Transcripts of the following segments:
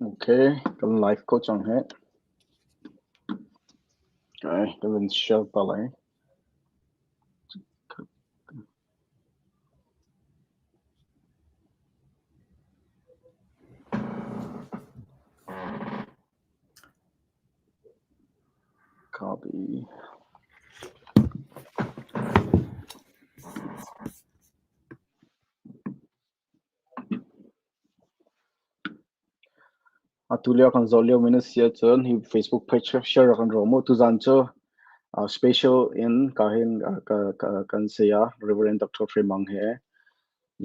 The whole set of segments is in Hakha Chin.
Okay, kan live ko cang hih. Okay, ka van share ta lai. Copy. Atu lio kan zoh liomi na si ahcun hi Facebook page share rak kan rawm u. Tuzaan cu special in ka hin kan saya Reverend Dr. Hre Mang he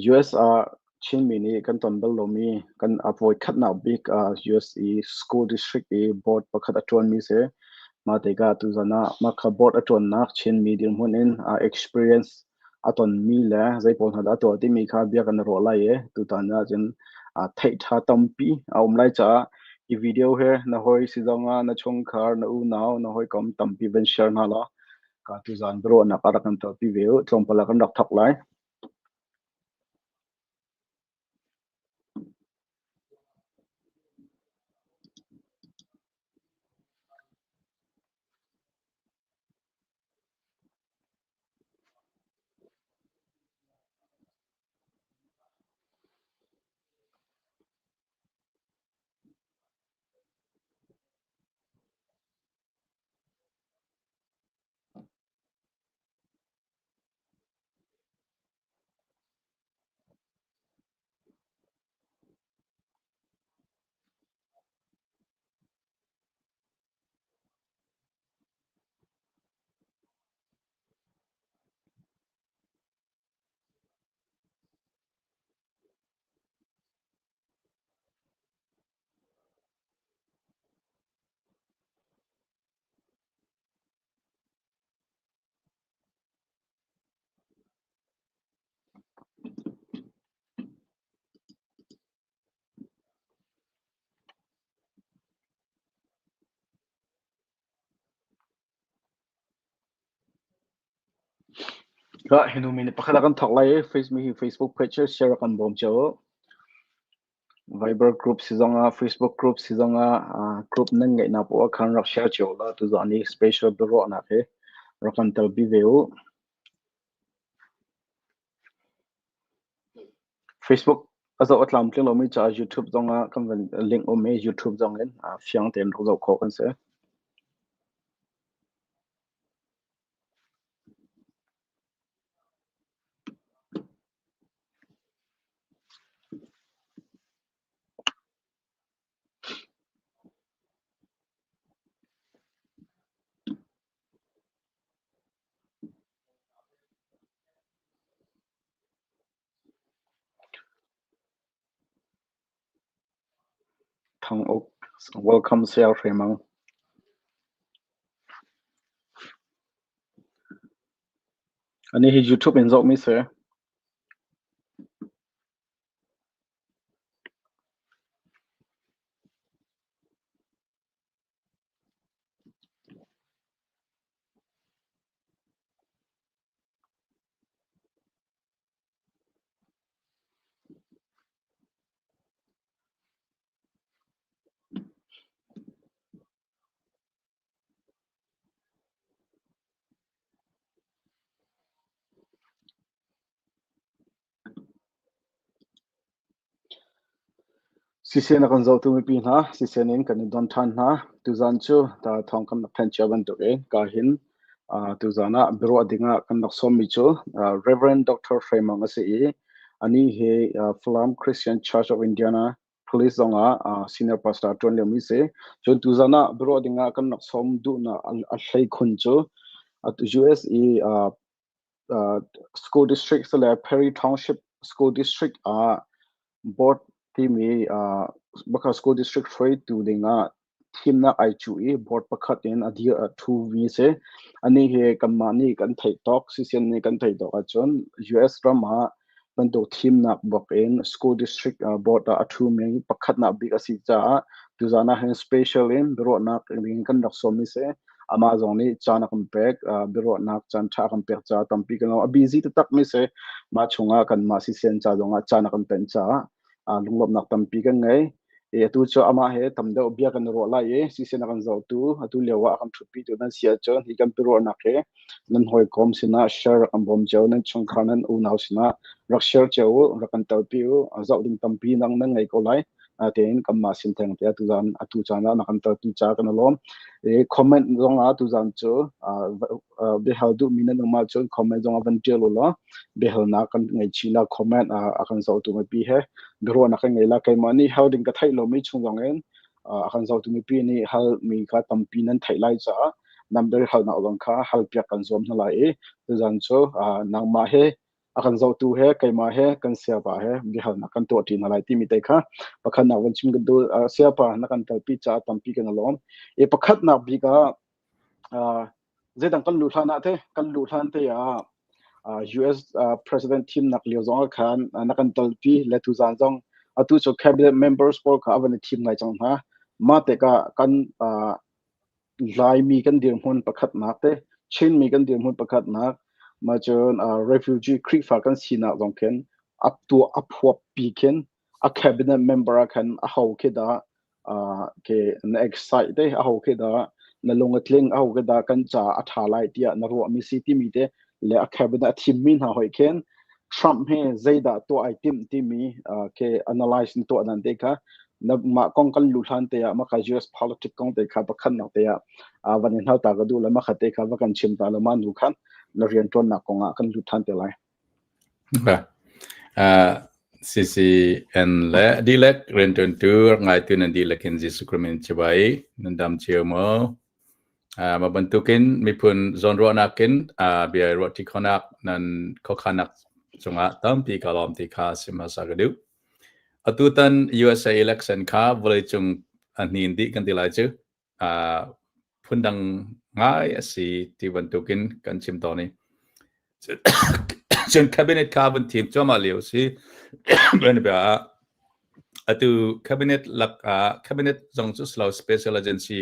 US ah Chinmi nih kan ton bal lomi kan a voikhatnak bik US i school district i board pakhat a ṭuanmi si. Mah tikah tuzaan ah mah kha board a ṭuannak Chinmi dirhmun in experience a tonmi le zei pawl hna dah a tuah timi kha bia kan i ruah lai i tutan ahcun theih ṭha tampi a um lai caah hi video hi na hawi si zongah na chungkhar, na unau, na hawikom tampi van share hna law ka tuzaan biaruahnak ah rak kan tuahpi ve u. Tlawmpal ah kan rak thawk lai. Hi nu mi pakhat kan thawk lai i Facebook page share kan bawm cio. Viber group si zongah Facebook group si zongah group nan ngeihnak poah khan rak share cio la tuzaan i special biaruahnak hi rak kan telpi ve u. Facebook a zoh a tlamtling lomi caah YouTube zongah kan van link um i YouTube zong in fiang tein rak zoh khawh kan si. Thang Uk, welcome Saya Hre Mang. Ani hi YouTube in zohmi si. Sisen a kan zohtu mipi hna, sisen in kan i don ṭhan hna. Tuzaan cu thawng kan rak thanh cia bantukin ka hin tuzaan ah biaruah dingah kan rak sawmmi cu Reverend Dr. Hre Mang a si i anih hi Falam Christian Church of Indiana Police zongah senior pastor a ṭuan liomi si. Cun tuzaan ah biaruah dingah kan rak sawm duhnak a hleikhun cu US i school district le Perry Township School District ah board timi baka school district hruaitu dingah thimnak ai cuh i board pakhat in a dir a thu mi si. Ani hi kanmah nih kan theih tawk, CCN nih kan theih tawk ahcun US ram ah bantuk thimnak bak in school district board ah a thu mi pakhatnak bik a si caah tuzaan ah hin special in biaruahnak ding kan rak sawm mi si. Amah zong nih caan a kan pek, biaruahnak caan ṭha a kan pek caah tampi kan a busy taktak mi si. Mah chungah kanmah CCN ca zongah caan a kan penh caah lunglawmhnak tampi kan ngei. I atu cu amah he tam deuh bia kan i ruah lai i siseh na kan zohtu atu lio ah a kan ṭhutpi tu nan si ahcun hi kan biaruahnak hi nan hawikom sinah share rak kan bawm cio, nan chungkhar nan unau sinah rak share cio u, rak kan telpi u, zoh ding tampi nang nan ngei ko lai. Tein kanmah sin theng te atu zan atu caan ah na kan telpi ca kan i lawm. I comment zong ah tuzan cu biahal duhmi nan um ahcun comment zong ah van ṭial u law biahalnak kan ngei chih la comment a kan zohtu mipi he biaruahnak kan ngei la. Keimah nih hal ding ka theih lomi chung zong in a kan zohtu mipi nih hal mi kha tampi nan theih lai caah nan biahalnak zong kha hal piak kan zuam hna lai i tuzan cu nangmah he a kan zohtu he keimah he kan siapa he biahalnak kan tuah ṭi hna lai timi te kha pakhatnak van chim kan duh. Siapa, na kan telpi caah tampi kan i lawm. I pakhatnak bik ah zeidang kan luh hlan ah te kan luh hlan te ah US president thimnak lio zong ah khan na kan telpi le tuzan zong atu cu cabinet members pawl kha a van i thim ngai cang hna. Mah tikah kan Laimi kan dirhmun pakhatnak te, Chinmi kan dirhmun pakhatnak, mah cun refugee Khrihfa kan sinak zong khin a tuah a phuap pi khin a cabinet member ah khan a ho khi dah ke na excite te, a ho khi dah na lung a tling, a ho khi dah kan ca a ṭha lai tiah na ruahmi si timi te le a cabinet a thimmi hna hoi khin Trump he zeidah tuah ai timh timi ke analyze na tuah dan te kha na mah kong kan lu hlan te ah maka US politics kong te kha pakhat nak te ah van in hal ta ka duh le makha te kha va kan chim ta le ma nu khan na rian tuannak kong ah kan lut than te lai. Okay. CCN le dihlak rianṭuantu ngaitu nan dihlak in Jesuh Christ min chibai nan dam cio maw? Mah bantukin miphun zawnruahnak in bia i ruahṭi khawhnak nan khuakhannak cungah tampi ka lawm ti kha sim hmasa ka duh. Atutan USA election kha vawleicung a hnin dih kan ti lai cu. Phundang ngai a si ti bantukin kan chim tawn i cun cabinet kha vun thim cuahmah lio a si. Bianabia ah atu cabinet lakah cabinet zong cu si lo, special agency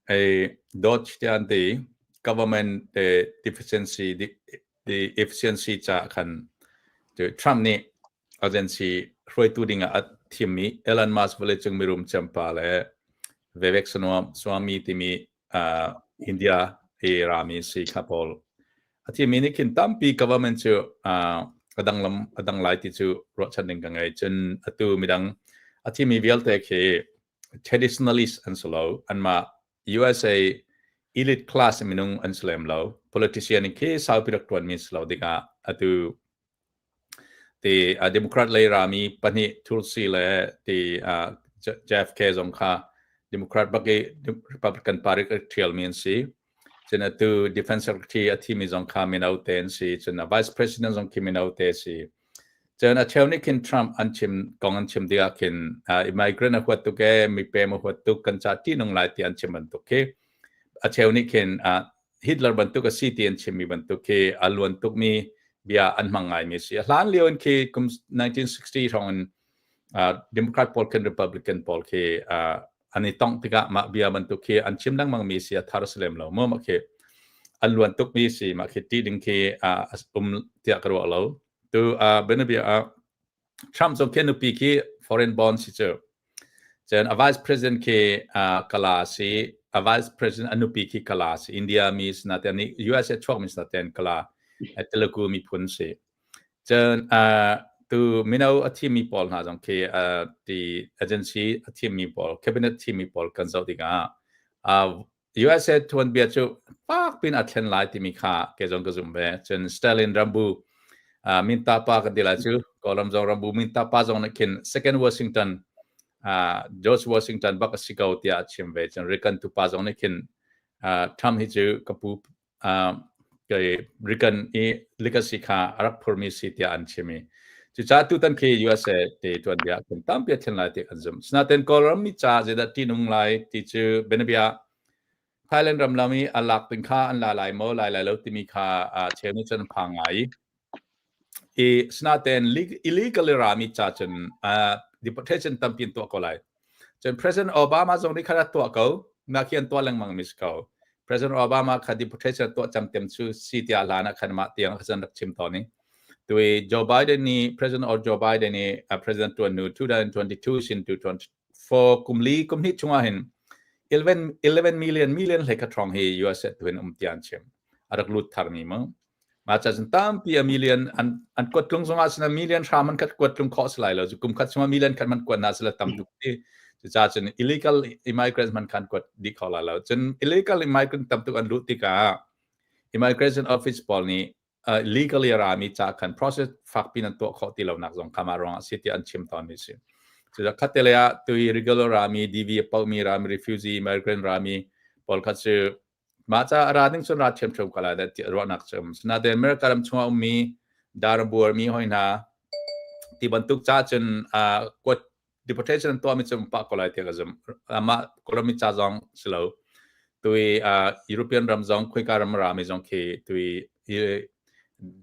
ei DOGE tiah an ti, government deficiency the efficiency ca khan Trump nih agency hruaitu dingah a thimmi Elon Musk vawleicung mirum cempa le Vivek Swami timi India i rami si kha pawl a thimmi nih khin tampi government cu a dang lam a dang lai ti cu ruahchan ding ka ngei. Cun atu midang a thimi vialte khi traditionalist an si lo, anmah USA elite class minung an si lem lo, politician khi saupi rak tuanmi si lo dingah atu ti Democrat lei rami pahnih Tulsi le ti JFK zong kha Democrat bak i Republican Party a ṭhialmi an si. Cun atu Defense Secretary a thimi zong kha mino te an si. Cun a Vice President zong khi mino te si. Cun a cheu nih khin Trump an chim kong an chim tikah khin immigrant a huat tuk e, mipem a huat tuk, kan ca ṭihnung lai ti an chim bantuk khi. A cheu nih khin Hitler bantuk a si ti an chimmi bantuk khi a luan tukmi bia an hmang ngaimi a si. A hlan lio in khi kum 1960 hrawng in Democrat pawl khin Republican pawl khi an i tongh tikah mah bia bantuk khi an chim lengmangmi si, a thar si lem lo maw. Mah khi an luan tukmi si, mah khi ṭih ding khi a um tiah ka ruah lo. Tu bianabia ah Trump zong khi nupi khi foreign born si cu. Cun a vice president khi Kala si, a vice president a nupi khi Kala si, India mi si natein nih USA chuak mi si natein Kala Telugu miphun si. Cun tu mino a thimmi pawl hna zong khi ti agency a thimmi pawl, cabinet thimmi pawl kan zoh tikah USA tuanbia cu fak pin a thlen lai timi kha kei zong ka zumh ve. Cun Stalin rambu minta pa kan ti lai cu, Kawlram zong rambu minta pa zong nih khin Second Washington, George Washington bak a si ko tiah a chim ve. Cun Reagan tupa zong nih khin Trump hi cu ka pu Reagan i legacy kha a rak phurmi si tiah an chim i cucaah tutan khi USA te tuanbia kan tampi a thlen lai ti kan zumh. Sinain Kawlram mi ca zeidah ṭihnung lai ti cu bianabia Thailand ram lam i a lak ding kha an la lai maw lai lai lo timi kha cheu nih cun phang ngai i sinain illegally rami ca cun deportation tampi an tuah ko lai. Cun President Obama zong nih kha rak tuah ko. Mah khi an tuah lengmang mi si ko. President Obama kha deportation tuah camtem cu si tiah hlan ah khan mah tiang kha rak chim tawn i tui Joe Biden nih President or Joe Biden nih President tuan nu 2022 sin to 20. for kum li kum hnih chungah hin 11 11 million million hlei khat hrawng hi US tu hin um tian chim a rak lut thar mi mu. Ma cha cun tampi a million an kuat tlung zongah sin a million hram an khat kuat tlung khawh si lai lo. Cu kum khat chungah million khat man kuat na sila tam tuk ti. Cucaah cun illegal immigrants man khan kuat dih kho lai lo. Cun illegal immigrant tam tuk an luh tikah immigration office pawl nih legally a rami ca khan process fakpi nan tuah khawh ti lo nak zong kha mah ruangah si tiah an chim tawn mi si. Cucaah khat te lei ah tui regular rami, DV a pomi rami, refugee immigrant rami pawl kha cu mah ca a ra ding cun ra ṭhiamṭhiam ko lai dah tiah ruahnak cu um. Sinain America ram chungah ummi darabuar mi hoi hna ti bantuk ca cun kuat deportation an tuahmi cu um pah ko lai tiah ka zumh. Amah Kawlrammi ca zong si lo. Tui European ram zong khoika ram rami zong khi tui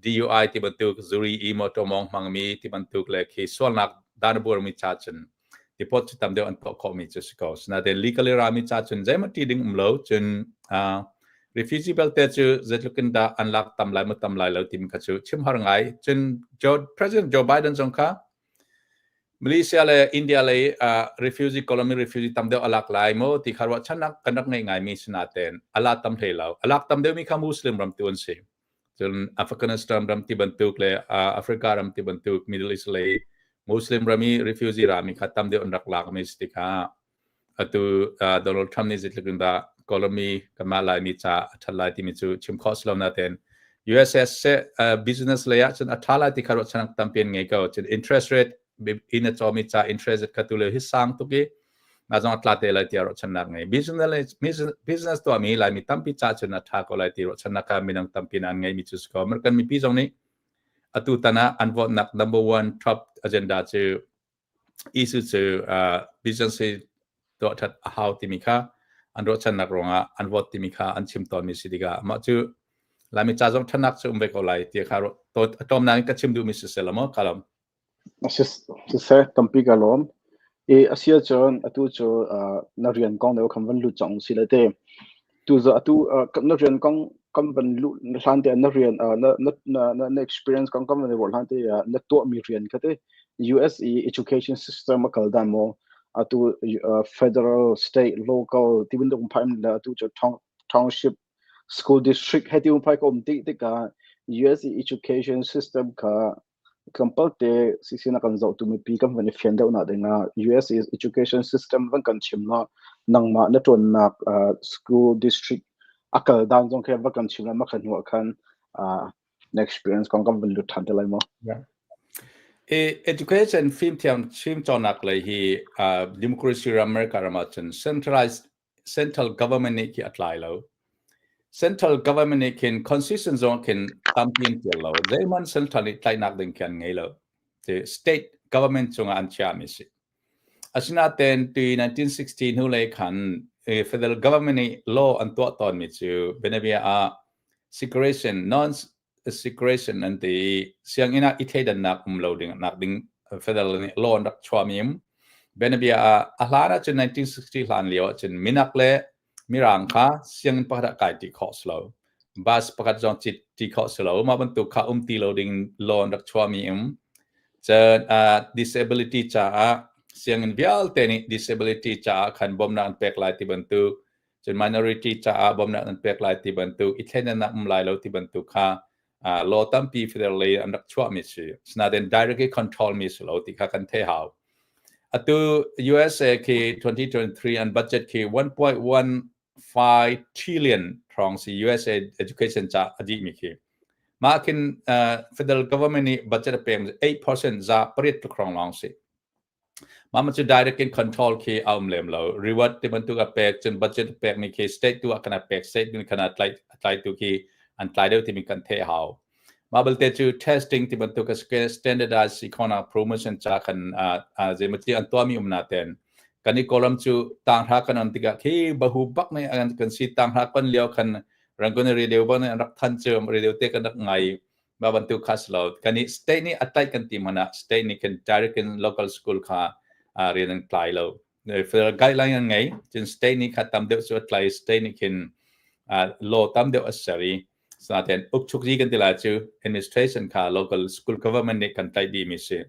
DUI ti bantuk zuri i motor mong hmangmi ti bantuk le khi sualnak darabuar mi ca cun deport cu tam deuh an tuah khawhmi cu si ko. Sinain legally rami ca cun zeihmanh ṭih ding um lo. Cun refugee belte cu zeitluk in dah an lak tam lai maw tam lai lo timi kha cu chim har ngai. Cun Joe, President Joe Biden zong kha Malaysia le India lei refugee Colombia refugee tam deuh a lak lai maw ti kha ruahchannak kan rak ngeih ngaimi sinain a la tam hlei lo. A lak tam deuhmi kha Muslim ram tu an si. Cun Afghanistan ram ti bantuk le Africa ram ti bantuk Middle East lei Muslim ram i refugee rami kha tam deuh an rak lakmi si tikah atu Donald Trump nih zeitluk in dah Kawlmi kanmah Laimi ca a ṭhat lai timi cu chim khawh si lo nain USS business lei ah cun a ṭha lai ti kha ruahchannak tampi an ngei ko. Cun interest rate in a cawmi ca interest rate kha tu le hi sang tuk i na zong a tla te lai tiah ruahchannak ngei. Business tuahmi Laimi tampi ca cun a ṭha ko lai ti ruahchannak kha minung tampi an ngeimi cu si ko. American mipi zong nih atu tan ah an vote-nak number one top agenda cu issue cu business hi tuah ṭhat a hau timi kha an ruahchannak ruangah an vote timi kha an chim tawnmi si tikah mah cu Laimi ca zong ṭhatnak cu um ve ko lai ti kha a tlawmnak in ka chim duhmi si seh maw ka lawm. Siseh, tampi ka lawm. I a si ahcun atu cu na rian kong deuh khan van lut cang si le te. Tu atu na rian kong kan van luh hlan te na rian na na na na experience kong kan van i ruah hlan te na tuahmi rian kha te US i education system a kal dan maw atu federal, state, local ti bantuk phai le atu cu township school district he ti phai ka um ti tikah US i education system kha Tlawmpal te sisina kan zohtu mipi kan van i fian deuh nak dingah US education system van kan chim law nangmah na ṭuannak school district a kal dan zong khi va kan chim la ma khan hnu ah khan na experience kong kan van lut ṭhan te lai maw? Yeah. Education fimthiam fimcawnnak lei hi democracy ram America ram ahcun centralized central government nih khi a tlai lo. Central government nih khin constitution zong khin tampi an tial lo. Zeihmanh central nih tlaihnak ding khi an ngei lo. State government cungah an chiahmi si. Asinain ti 1960 hnu lei khan federal government nih law an tuah tawnmi cu bianabia ah segregation non segregation an ti i sianginn ah i thleidannak um lo ding nak ding federal nih law an rak chuahmi um. Bianabia ah a hlan ahcun 1960 hlan lio ahcun minak le mirang kha sianginn pakhat ah kai ti khawh si lo. Bus pakhat zong cit ti khawh si lo. Mah bantuk kha um ti lo ding law an rak chuahmi um. Cun disability caah sianginn vialte nih disability caah khan bawmhnak an pek lai ti bantuk cun minority caah bawmhnak an pek lai ti bantuk i thleidannak um lai lo ti bantuk kha law tampi federal lei an rak chuahmi si. Asinain directly control mi si lo ti kha kan theih hau. Atu USA khi 2023 an budget khi 1.15 trillion hrawng si USA education ca a dihmi khi. Mah khin federal government nih budget a pek 8% za pariat tluk hrawng lawng si. Mah cu direct in control khi a um lem lo. Reward ti bantuk a pek, cun budget a pekmi khi state tu ah khan a pek, state nih khan a tlaitu khi an tlai deuh timi kan theih hau. Mah belte cu testing ti bantuk a standardized si khawhnak promotion ca khan zeimati an tuahmi um naten kan i Kawlram cu tanghra kan on tikah khi bahu bak nih kan si tanghra kan lio khan Rangoon radio bak nih an rak than cu radio te kan rak ngai. Mah bantuk kha si lo. Kan i state nih a tlaih kan ti hmanh ah state nih khin direct in local school kha rian an tlai lo. Federal guideline an ngei. Cun state nih kha tam deuh cu a tlai. State nih khin law tam deuh a ser i sinain ukchukzi kan ti lai cu administration kha local school government nih kan tlaih dih mi si.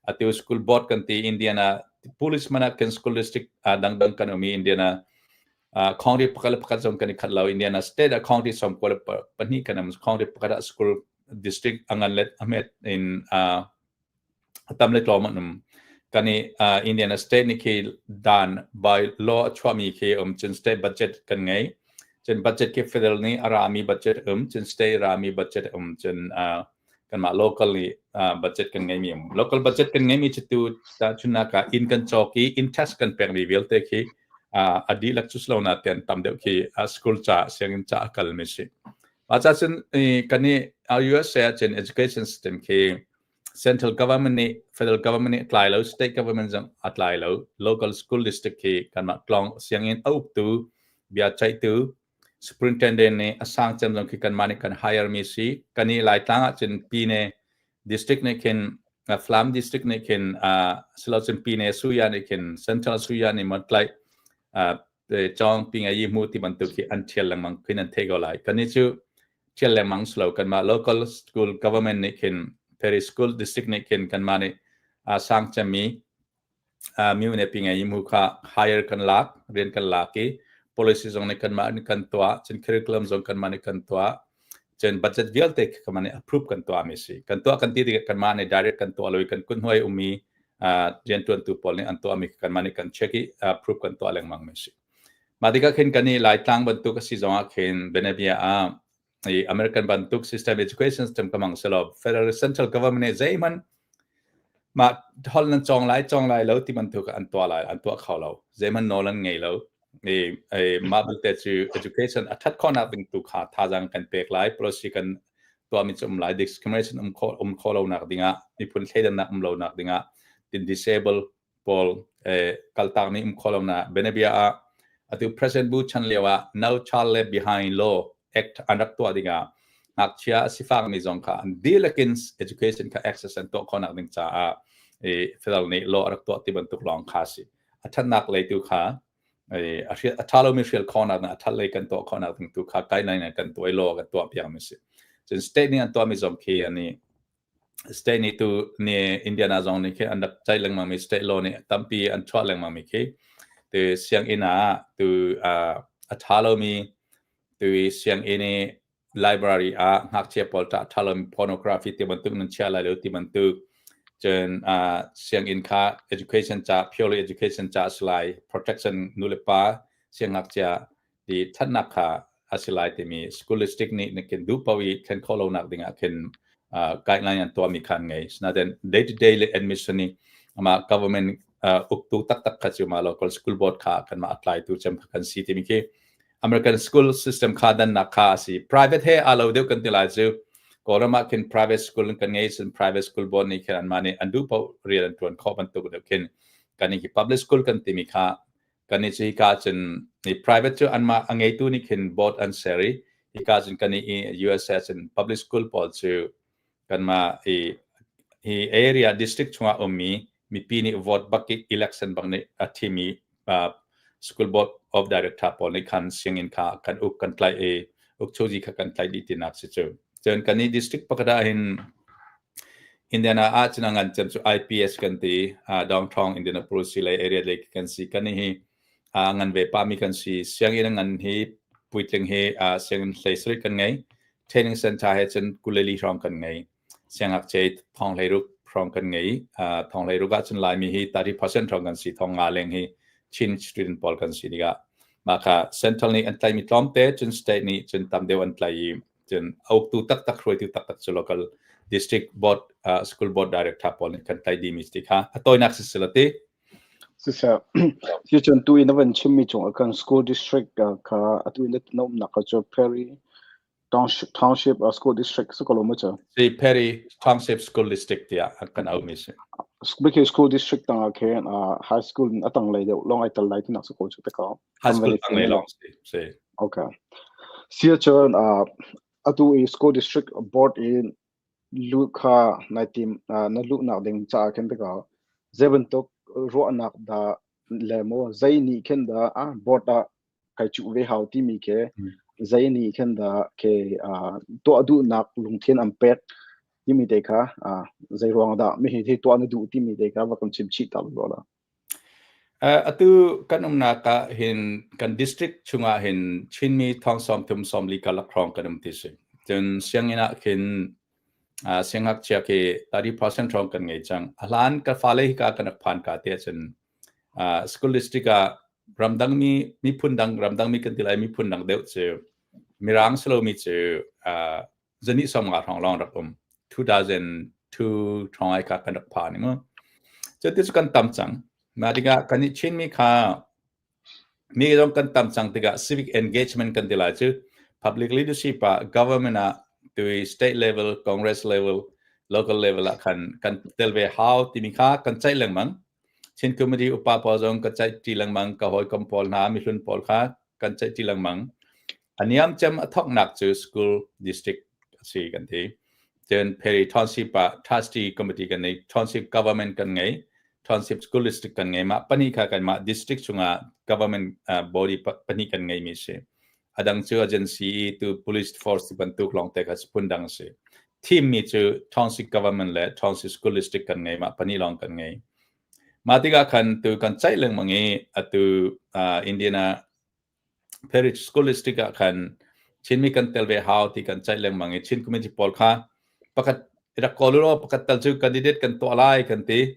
Atu school board kan ti Indiana. Policeman ah kan school district dangdang kan um i Indiana county pakhat le pakhat zong kan i khat lo. Indiana state ah county 92 kan um. County pakhat ah school district a ngan le a hmet in tam le tlawm an um. Kan i Indiana state nih khi dan by law a chuahmi khi um cun state budget kan ngei. Cun budget khi federal nih a rami budget um cun state rami budget um cun kanmah local nih budget kan ngeimi um. Local budget kan ngeimi cu tu tahchunhnak ah inn kan cawk i inn tax kan pekmi vialte khi a dihlak cu si lo nain tam deuh khi school ca sianginn ca a kalmi si. Mah ca cun kan i USA ah cun education system khi central government nih federal government nih tlai lo, state government zong a tlai lo. Local school district khi kanmah tlawng sianginn a uktu bia ceihtu Superintendent nih a sang cem zong khi kanmah nih kan hire mi si. Kan i Laitlang ah cun Pine district nih khin Falam district nih khin silocun Pine Suya nih khin Central Suya nih mon tlaih cawng pi ngai mu ti bantuk khi an thial lengmang khin an thei ko lai. Kan i cu thial lengmang slo kanmah local school government nih khin Perry School District nih khin kanmah nih sang cem mi Myo pi ngai mu kha hire kan lak, rian kan lak i policy zong nih kanmah nih kan tuah, cun curriculum zong kanmah nih kan tuah, cun budget vialte kanmah nih approve kan tuah mi si. Kan tuah kan ti tikah kanmah nih direct kan tuah lo i kan kuthnuai ummi riantuantu pawl nih an tuah mi kanmah nih kan check i approve kan tuah lengmang mi si. Mah tikah khin kan i Laitlang bantuk a si zong ah khin bianabia ah i American bantuk system education system ka mang selaw federal central government nih zeihmanh mah hol nan cawng lai cawng lai lo ti bantuk an tuah lai an tuah kho lo, zeihmanh nawl an ngei lo. I mah belte cu education a that khawhnak ding tu kha thazaang kan pek lai, policy kan tuahmi cu um lai, discrimination um kho lo nak dingah, miphun thleidannak um lo nak dingah, tin disable pawl kaltak nih um kho lo na bianabia ah atu President Bush chan lio ah No Child Left Behind Law Act an rak tuah dingah ngakchia sifak mi zong kha an dihlak in education kha access an tuah khawhnak ding caah federal nih law a rak tuah ti bantuk lawng kha si. A thatnak lei tu kha a tha lomi hrial khawhnak a that lei kan tuah khawhnak ding tu kha guideline kan tuah i law kan tuah piak mi si. Cun state nih an tuah mi zong khi ani State nih tu ni Indiana zong nih khi an rak ceih lengmang mi state law nih tampi an chuah lengmang mi khi tu sianginn ah tu a ṭha lomi tu sianginn i library ah ngakchia pawl ṭah ṭha lomi pornography ti bantuk nan chia lai lo ti bantuk, cun sianginn kha education ca, purely education ca a si lai, protection nu le pa siangngakchia ti ṭhatnak kha a si lai timi school district nih na kin duh paoh i thlen khawh lonak ding ah khin guideline an tuahmi kha an ngei. Sinain day to day le admission i amah government uktu taktak kha cu mah local school board kha kanmah a tlaitu cem kha kan si timi khi American school system kha dannak kha a si. Private he aa lo deuh kan ti lai cu. Kawlram ah khin private school kan ngei, cun private school board nih khin anmah nih an duh paoh rian an ṭuan khawh bantuk deuh khin kan hi public school kan timi kha kan i cu hika cun i private cu anmah a ngeitu nih khin board an ser i hika cun kan i USA cun public school pawl cu kanmah i hi area district chungah ummi mipi nih vote bak i election bak nih a thimi school board of director pawl nih khan sianginn kha kan uk kan tlaih i ukchozi kha kan tlaih dih tinak si cu. Cun kan i district pakhat ah hin Indiana ah cun a ngan cem cu IPS kan ti. Downtown Indianapolis lei area lei kan si. Kan hi ngan ve pami kan si. Sianginn a ngan hi puitling hi sianginn 17 kan ngei. Training center he cun 22 hrawng kan ngei. Siangngakchia 16,000 hrawng kan ngei. 16,000 ah cun Laimi hi 30% hrawng kan si. 5,000 leng hi Chin student pawl kan si tikah mah kha central nih an tlaihmi tlawmte, cun state nih cun tam deuh an tlaih i cun a uktu taktak, hruaitu taktak cu local district board, school board director pawl nih kan tlaih dihmi ti kha a tawinak si sila ti. Siseh, si cun tu in na van chimmi cung ah khan school district kha atu in na umnak kha cu Perry Township School District si ko lo maw cu? Si, Perry Township School District tiah kan auhmi si. Bikhi school district tang ah khin high school in a tanglei deuh lawng ai tel lai tinak si ko cu te ko. High school tanglei lawng si. Si. Okay. Si ahcun atu i school district board in luh kha nai tim, na luhnak ding caah khin tikah zei bantuk ruahnak dah le maw zei nih khin dah board ah kai cuh ve hau timi khi zei nih khin dah khi tuah duhnak lungthin an pek timi te kha, zei ruang dah mi hi tuah na duh timi te kha va kan chim chih ta lo la. Atu kan umnak ah hin kan district chungah hin Chinmi thong 30 40 karlak hrawng kan um ti si. Cun sianginn ah khin siangngakchia khi 30% hrawng kan ngei cang. A hlan ka fale hika kan rak phan ka te ahcun school district ah ramdangmi miphun dang ramdangmi kan ti lai miphun dang deuh cu Mirang si lomi cu zani 50 hrawng lawng rak um. 2002 hrawng ai kha kan rak phan mu. Cuti cu kan tam cang. Mah tikah kan i Chinmi kha mi zong kan tam cang tikah civic engagement kan ti lai cu public leadership ah government ah tui state level, congress level, local level ah khan kan tel ve hau timi kha kan ceih lengmang. Chin committee upa pawl zong ka ceih ṭi lengmang, ka hawikom pawl hna, mihlun pawl kha kan ceih ṭi lengmang. A niam cem a thawknak cu school district a si kan ti. Cun Perry Township ah trustee committee kan ngei, township government kan ngei, township school district kan ngei. Mah pahnih kha kanmah district chungah government body pahnih kan ngeimi si. A dang cu agency tu police force ti bantuk lawngte kha phun dang a si. Thimmi cu township government le township school district kan ngei, mah pahnih lawng kan ngei. Mah tikah khan tu kan ceih lengmang i atu Indiana Parish School District ah khan Chinmi kan tel ve hau ti kan ceih lengmang i Chin community pawl kha pakhat rak kawl u law pakhat tal cu candidate kan tuah lai kan ti.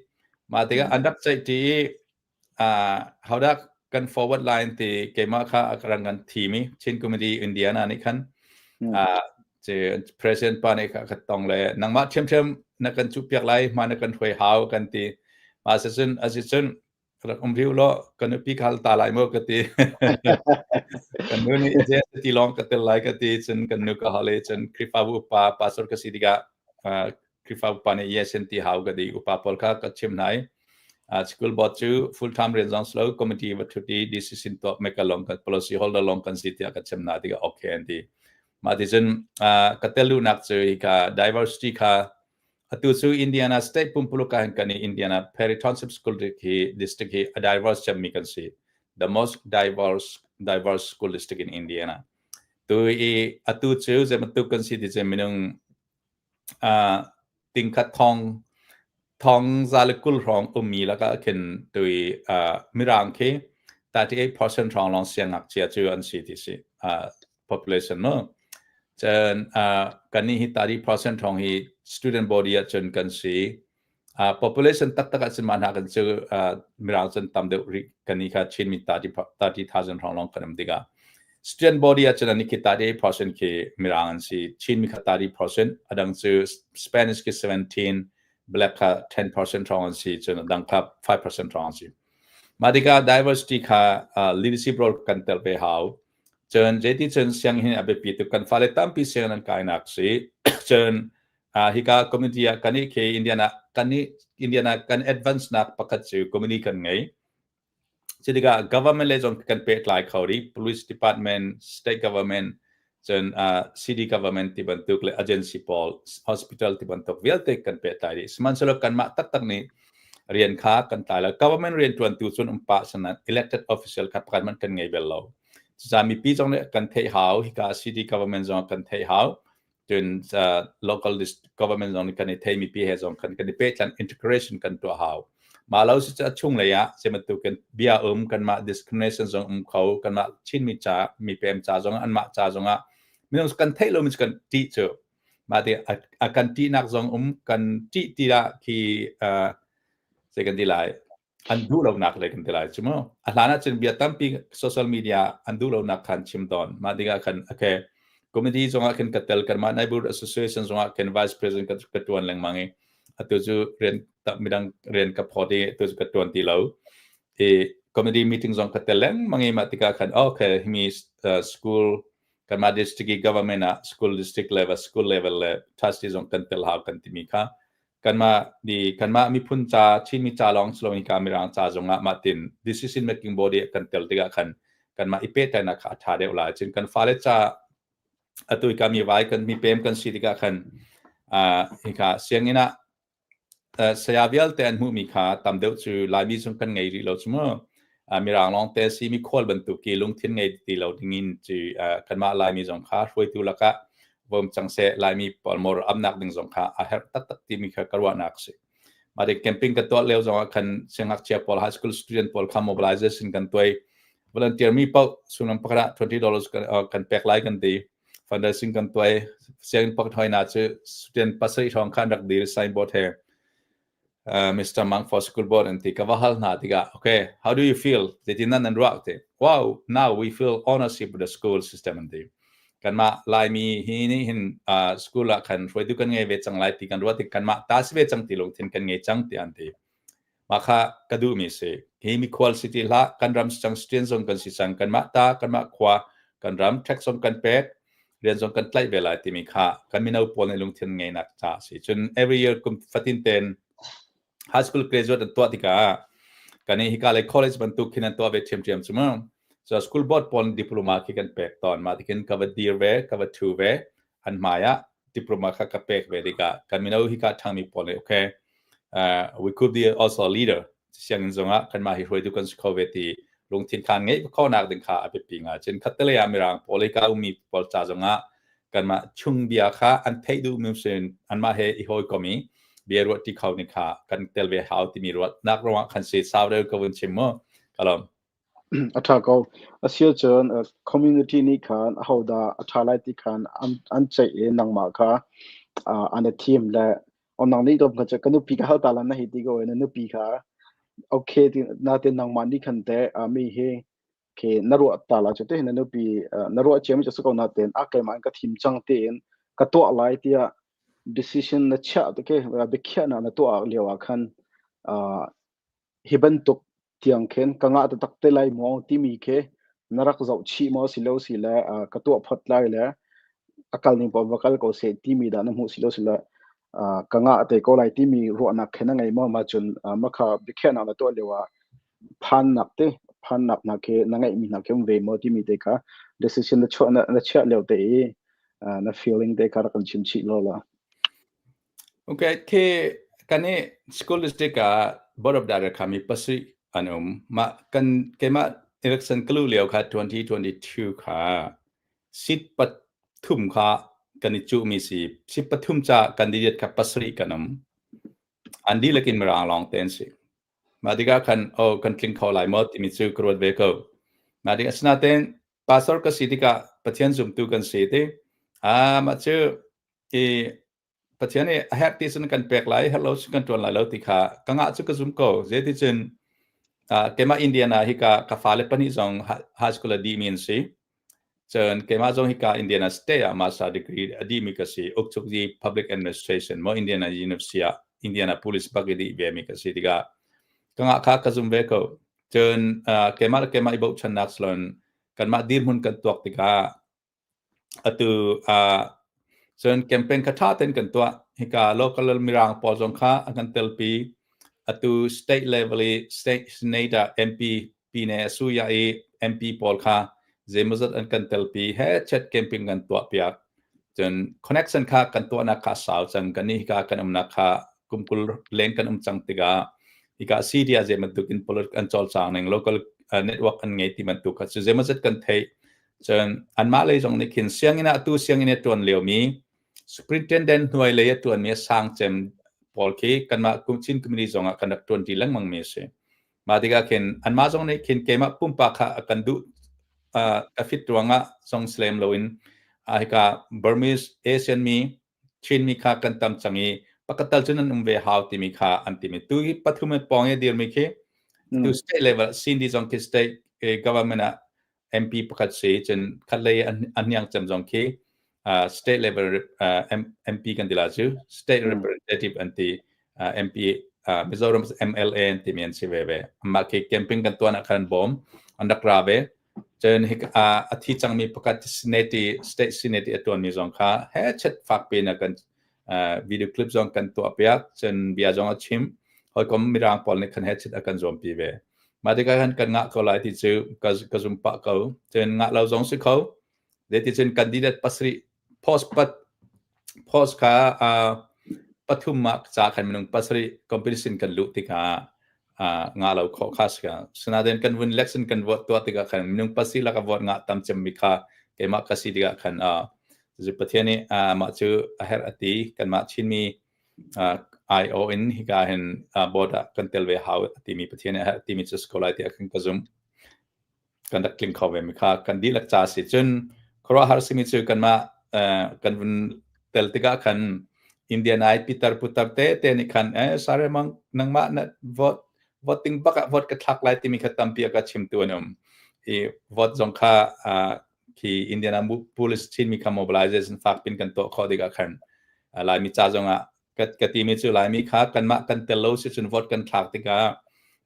Mah tikah an rak ceih ṭi i hodah kan forward line ti keimah kha a rang kan thim i Chin Committee Indiana nih khan president pa nih kha tong le nangmah ṭhiamṭhiam na kan cuhpiak lai hma na kan hruai hau kan ti. Mah cun asi cun rak um riu law ka nupi ka hal ta lai maw ka ti. Kan nu nih je ti lawng ka tel lai ka ti cun kan nu ka hal i cun Khrihfabu upa pastor ka si tikah Khrihfa upa nih yes an ti hau ka ti. Upa pawl kha ka chim hna i school board cu full time rian zong silo committee va thut i decision tuah maker lawng kan policy holder lawng kan si tiah ka chim hna tikah okay an ti. Mah ti cun ka tel duhnak cu hika diversity kha atu cu Indiana state pumpuluk ah hin kan i Indiana Perry Township School District hi district hi a diverse cemmi kan si. The most diverse school district in Indiana. Tu i atu cu zeibantuk kan si ti cu minung Tingkhat thong thong 120 hrawng ummi lakah khin tui Mirang khi 38% hrawng lawng siangngakchia cu an si ti si population mu. Cun kannih hi 30% hrawng hi student body ahcun kan si. Population taktak ahcun mah hna kan cu Mirang cun tam deuh rih kan i kha Chinmi 30,000 hrawng lawng kan um tikah student body ahcun an khi 38% khi Mirang an si Chinmi kha 30% a dang cu Spanish khi 17 Black kha 10% hrawng an si cun a dang kha 5% hrawng an si. Mah tikah diversity kha leadership role kan tel ve hau. Cun zeiti cun sianginn a biapi tuk kan fale tampi sianginn an kainak si. Cun Hika community ah kan i khi Indiana kan i Indiana kan advance nak pakhat cu community kan ngei. Cutikah government le zong kan pehtlai kho rih. Police department, state government, cun city government ti bantuk le agency pawl, hospital ti bantuk vialte kan pehtlai dih. Sihmanhsehlaw kanmah taktak nih rian kha kan tlai lo. Government rian ṭuantu cun um pah sanan elected official kha pakhat hmanh kan ngei bel lo. Cucaah mipi zong nih kan theih hau. Hika city government zong kan theih hau. Cun local government zong nih kan i thei mipi he zong kan kan i pehtlan integration kan tuah hau. Mah lo si cu a chung lei ah zeibantuk bia um kanmah discrimination zong um kho kanmah Chinmi ca mipem ca zong anmah ca zong ah minung kan theih lomi cu kan ṭih cu mah ti a kan ṭihnak zong um kan ṭih ti ah khi zei kan ti lai an duh lonak le kan ti lai cu mu. A hlan ah cun bia tampi social media an duh lonak khan chim tawn. Mah tikah khan okay committee zongah khin ka tel kanmah neighborhood association zongah khin vice president ka tuan lengmang i atu cu rian midang rian ka phawt i atu cu ka tuan ti lo. I committee meeting zong ka tel lengmang i mah tikah khan okay himi school kanmah district i government ah school district level school level le trustee zong kan tel hau kan timi kha kanmah di kanmah miphun ca Chinmi ca lawng si loin ka Mirang ca zongah mah tin decision making body kan tel tikah khan kanmah i pehtlaihnak kha a ṭha deuh lai. Cun kan fale ca atu i mi vai kan mi pem kan si tikah khan hika sianginn ah saya vialte an hmuhmi kha tam deuh cu Laimi zong kan ngei rih lo cu mu. Mirang lawng te si mi khual bantuk ki lungthin ngei ti lo dingin cu kanmah Laimi zong kha hruaitu lakah vom cang seh Laimi pawl mor amnak ding zong kha a herh taktak timi kha ka ruahnak si. Mah ti camping kan tuah lio zong ah khan siangngakchia pawl, high school student pawl kha mobilization kan tuai. Volunteer mi paoh sullam pakhat ah $20 kan pek lai kan ti. Fundraising kan tuai. Sianginn pakhat hoi na cu student pasarih hrawng khan rak dil signboard he. Mr. Mang for school board an ti. Ka va hal hna tikah, okay, how do you feel? Zeitin nan nan ruah ti. Wow, now we feel ownership of the school system an ti. Kanmah Laimi hi nih hin school ah khan hruaitu kan ngei ve cang lai ti kan ruah tik kanmah ta si ve cang ti lungthin kan ngei cang ti an ti. Mah kha ka duhmi si. Hi mikhual si ti hlah, kan ram si cang, student zong kan si cang, kanmah ta, kanmah khua, kan ram tax zong kan pek, rian zong kan tlaih ve lai timi kha kan mino pawl nih lungthin ngeinak ca si. Cun every year kum fatin ten high school graduate an tuah tikah kan i hika le college bantuk khin an tuah ve ṭhiamṭhiam cu mu. So school board pawl diploma khi kan pek tawn. Mah tikin ka va dir ve, ka va ṭhu ve, an hmai ah diploma kha ka pek ve tikah kan mino hika ṭhangmi pawl nih okay, we could be also a leader. Sianginn zongah kanmah hi hruaitu kan si kho ve ti lungthin khan ngeih khawhnak ding kha a biapi ngai. Cun khattelei ah Mirang pawl hika ummi pawl ca zongah kanmah chung bia kha an theih duhmi sin anmah he i hawikom i bia ruah ti kho ni kha kan tel ve hau timi ruahnak ruangah khan si sau deuh ka vun chim mu ka lawm. A ṭha ko. Asiahcun community nih khan ahodah a ṭha lai ti khan an ceih i nangmah kha an i thim le nang nih ka ka nupi ka hal ta lan na hei ti ko i na nupi kha okay ti natin nangmah nih khan teh mi hi khi na ruah ta la cu te na nupi na ruah ciami cu si ko natin a keimah in ka thim cang tiin ka tuah lai tiah decision na chiah te ke biakhiahnak na tuah lio ah khan hi bantuk tiang khin ka ngah taktak te lai maw timi khi na rak zoh chih maw si lo si le ka tuah phot lai le a kal ning paoh va kal ko seh timi dah na hmuh si lo si le ka ngah te ko lai timi ruahnak khin na ngei maw ma cun makha biakhiahnak na tuah lio ah phannak te phannak hna khi na ngeihmi hna khi um ve maw timi te kha decision na chuah na chiah lio te i na feeling te kha rak kan chim chih law la. Okay, khi kan i school district ah board of director kha mi pasarih an um. Mah kan keimah election ka luh lio kha 2022 kha seat pathum kha kan i cuhmi si. Seat pathum ca candidate kha pasarih kan um. An dihlak in Mirang lawng te an si. Mah tikah khan oh kan tling kho lai maw timi cu ka ruat ve ko. Mah tik asinain pastor ka si tikah Pathian zumtu kan si ti. Ah mah cu i Pathian nih a herh ti cun kan pek lai, herh lo cun kan ṭuan lai lo ti kha ka ngah cu ka zum ko. Zeiticun keimah Indiana hika ka fale pahnih zong high school a dihmi an si. Cun keimah zong hika Indiana State ah master degree a dihmi ka si. Ukchukzi Public Administration maw Indiana University ah Indianapolis bak i dih vemi ka si tikah ka ngah kha ka zum ve ko. Cun keimah le keimah i bochannak silon kanmah dirhmun kan tuak tikah Atu cun campaign kha ṭha tein kan tuah. Hika local Mirang pawl zong kha an kan telpi. Atu state level i state senator MP pine Asuya i MP pawl kha zeimawzat an kan telpi. He chat campaign kan tuah piak. Cun connection kha kan tuahnak kha a sau cang. Kannih hika kan umnak kha kum 20 leng kan um cang tikah hika city ah zei bantuk in politics an cawlcang ning local network an ngei ti bantuk kha cu zeimawzat kan theih. Cun anmah lei zong nih khin sianginn ah atu sianginn i a ṭuan liomi superintendent hnuai lei a ṭuanmi a sang cem pawl khi kanmah Chin community zong ah kan rak ṭuanṭi lengmang mi a si. Mah tikah khin anmah zong nih khin keimah pumpak kha a kan duh ka fit ruangah zong si lem loin hika Burmese Asian mi Chinmi kha kan tam cang i pakhat tal cun an um ve hau timi kha an timi. Tu hi pathum in pawng i dirmi khi tu state level Cindy zong khi state government ah MP pakhat si cun khatlei an hniang cem zong khi state level MP kan ti la cu state representative an ti MP Mizoram MLA an timi an si ve ve. Amah khi camping kan tuan ah khan bawm an rak ra ve. Cun a thi cangmi pakhat senate state senate a tuanmi zong kha he chet fak pin a kan video clip zong kan tuah piak cun bia zong a chim hawikom mirang pawl nih khan he chet a kan zuampi ve mah tikah khan kan ngah ko lai ti cu ka zum pah ko cun ngah lo zong si kho zeiticun candidate pasarih post pat post kha pathum ah ca khan minung pasarih competition kan luh tikah ngah lo khawh kha si ka sinain kan vun election kan vote tuah tikah khan minung pasarih laka vote ngah tam cem mi kha keimah ka si tikah khan Pathian nih mah cu a herh a ti kanmah Chinmi. IO in hika hin board ah kan tel ve hau timi Pathian nih a herh timi cu si ko lai tiah khan ka zumh. Kan rak tling kho ve mi kha kan dihlak ca si. Cun khuaruahhar simi cu kanmah kan vun tel tikah khan Indian ai pitar putar te te nih khan eh saremang nangmah na vote voting bak ah vote ka thlak lai timi kha tampi a ka chimtu an um. I vote zong kha khi Indianapolis Chinmi kha mobilization fak pin kan tuah khawh tikah khan Laimi ca zong ah ka timi cu Laimi kha kanmah kan tel lo si cun vote kan thlak tikah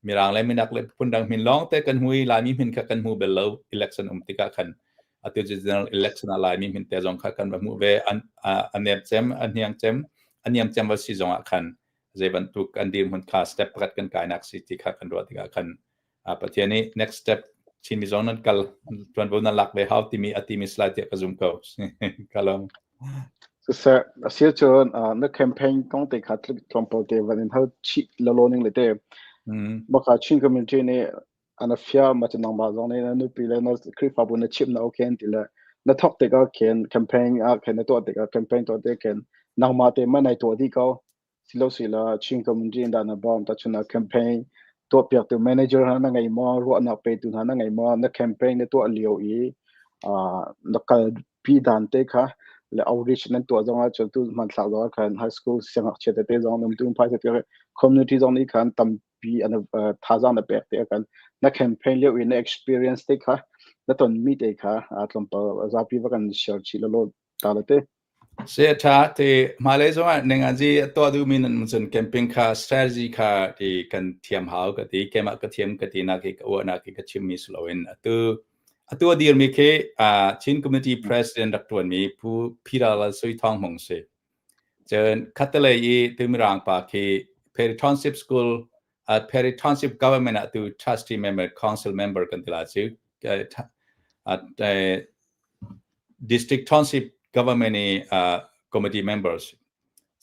Mirang le minak le phundang min lawng te kan hmu i Laimi min kha kan hmu bel lo election um tikah khan atu cu general election ah Laimi min te zong kha kan va hmuh ve. An a nep cem, a hniang cem, a niam cem va si zong ah khan zei bantuk an dirhmun kha step pakhat kan kainak si ti kha kan ruah tikah khan Pathian nih next step Chinmi zong nan kal tuanvo nan lak ve hau timi a timi slide tiah ka zum ko. Ka lawm. Siseh, asia cun na campaign kong te kha tlawmpal te van in hal chih lalo ning le te. Baka Chin community nih ana fia ma chu nangmah zong nih na nupi le na Khrihfabu na chimh na okay ti le na thok tikah khin campaign ah khin na tuah tikah campaign tuah te khin nangmah te ma nai tuah dih ko. Silo sila Chin community in dah na bawm? Tahchun ah campaign tuahpiaktu manager hna na ngei maw? Ruahnak petu hna na ngei maw? Na campaign na tuah lio i na kalpi dan te kha le outreach nan tuah zong ah cun tu hmanthlak zong ah khan high school siangngakchia tete zong um tu phai te community zong nih khan tampi an thazaang na pek te khan na campaign lio i na experience te kha, na tonmi te kha tlawmpal zapi va kan share chih la law ta la te. Saya ṭha ti hmailei zongah ningazi a tuah duhmi nan um cun camping kha strategy kha ti kan thiam hau ka ti. Keimah ka thiam ka tinak hi ka uahnak hi ka chimmi si loin atu a dirmi khi Chin Committee President rak ṭuanmi Pu Peter Lal Sui Thawng Hmung si. Cun khattelei i Tuimirang pa khi Perry Township School, Perry Township Government ah tu trustee member, council member kan ti la cu, District Township Government i committee members.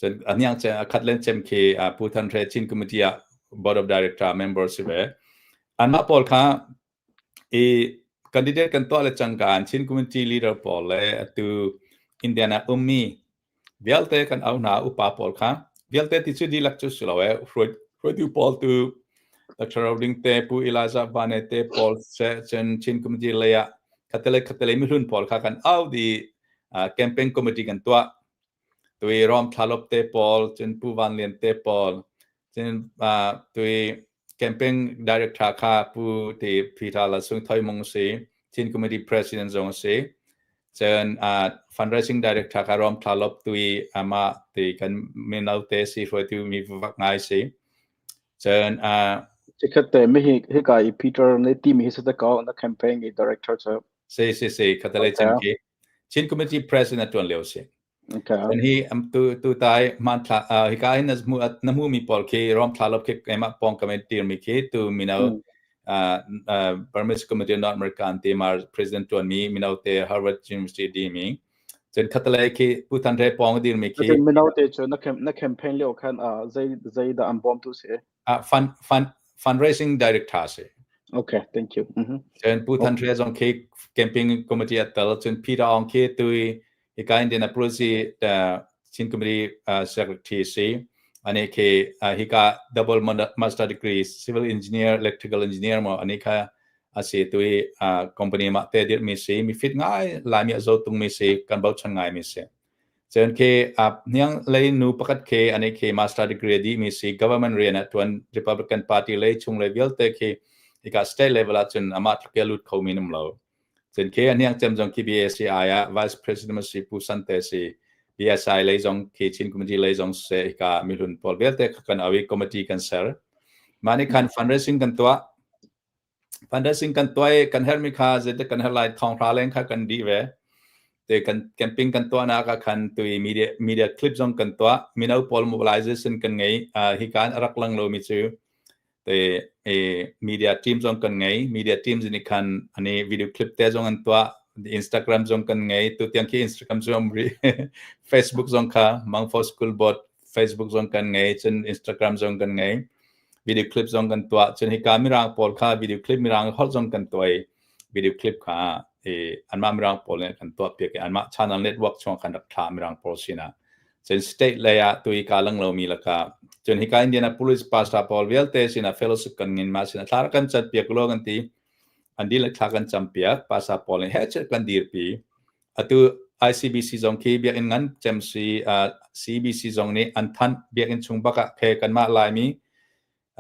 Cun aniang che khat len cem khi Pu Than Hre Chin Committee ah Board of Director member si ve. Anmah pawl kha i candidate kan tuah le cangka an Chin Community leader pawl le atu Indiana ummi vialte kan au hna, upa pawl kha vialte ti cu dihlak cu si lo e, hruaitu pawl tu Dr. Roding te, Pu Elijah Vane te pawl se, cun Chin Committee lei ah khatele khatele mihlun pawl kha kan au di, campaign committee kan tuah. Tui Rom Thlalop te pawl, cun Pu Van Lian te pawl, cun tui campaign director kha Pu ti Peter La Sung Thoi Mung si, Chin Committee President zong si. Cun fundraising director kha Rom Thlalop, tui ama ti kan mino te si, hruaitu mi vak ngai si. Cun Chikkhat te mi hi hika i Peter ne ti mi hi sa ta ko na campaign i director cu. Si si si, khatalei cem khi Chin Committee President tuan lio si. Okay. Cun hi tu tu tai hmanthlak hika hin na hmu na hmu mi pawl khi Rom Thlalop khi keimah pawng ka tir mi khi tu mino Burmese Committee North America an ti mar president tuan mi mino te, Harvard University di mi. Cun khatalei khi Pu Than Hre pawng dir mi khi Mino te cu na campaign lio khan zei zei dah an bawm tu si? Fundraising director si. Okay, thank you. Cun Pu Than Hre zong khi camping committee a tel. Cun Peter Aung khi tui hika Indianapolis i Chin Committee secretary si. Ani khi hika double master degree, civil engineer, electrical engineer mo ani kha asi. Tui company ma te dir mi si, mi fit ngai, Laimi a zo tung mi si, kan bochan ngai mi si. Cun khi hniang lei nu pakhat khi ani khi master degree a dih mi si, government rian ah tuan, Republican Party lei chung lei vialte khi hika state level ah cun amah tluk lut kho mi um lo. Cun khi hniang cem zong khi BACI ah vice president si, Pu Sante si. BSI lei zong khi Chin Committee lei zong se hika mihlun pawl vialte kan awi committee kan ser. Mah nih khan fundraising kan tuah. Fundraising kan tuah i kan herhmi kha zeitik kan herh lai, 5,000 leng kha kan dih ve. Te kan camping kan tuahnak ah khan tui media clip zong kan tuah. Mino pawl mobilization kan ngei. Hi kan a rak lang lomi cu te media team zong kan ngei. Media team nih khan ani video clip te zong an tuah. Instagram zong kan ngei. Tu tiang khi Instagram zong um rih. Facebook zong kha Mangfo School Board Facebook zong kan ngei. Cun Instagram zong kan ngei. Video clip zong kan tuah. Cun hika mirang pawl kha video clip mirang holh zong kan tuah i video clip kha i anmah mirang pawl nih kan tuah piak i anmah channel network chung kan rak thlah mirang pawl sinah. Cun state lei ah tu hi kaa lang lomi lakah cun hika Indianapolis pastor pawl vialte sinah fellowship kan ngin ma sinah thla kan cat piak lo kan ti. An dihlak thla kan cam piak. Pastor pawl nih heh kan dirpi. Atu ICBC zong khi biakinn ngan cem si CBC zong nih an thanh biakinn chung bak ah khe kanmah Laimi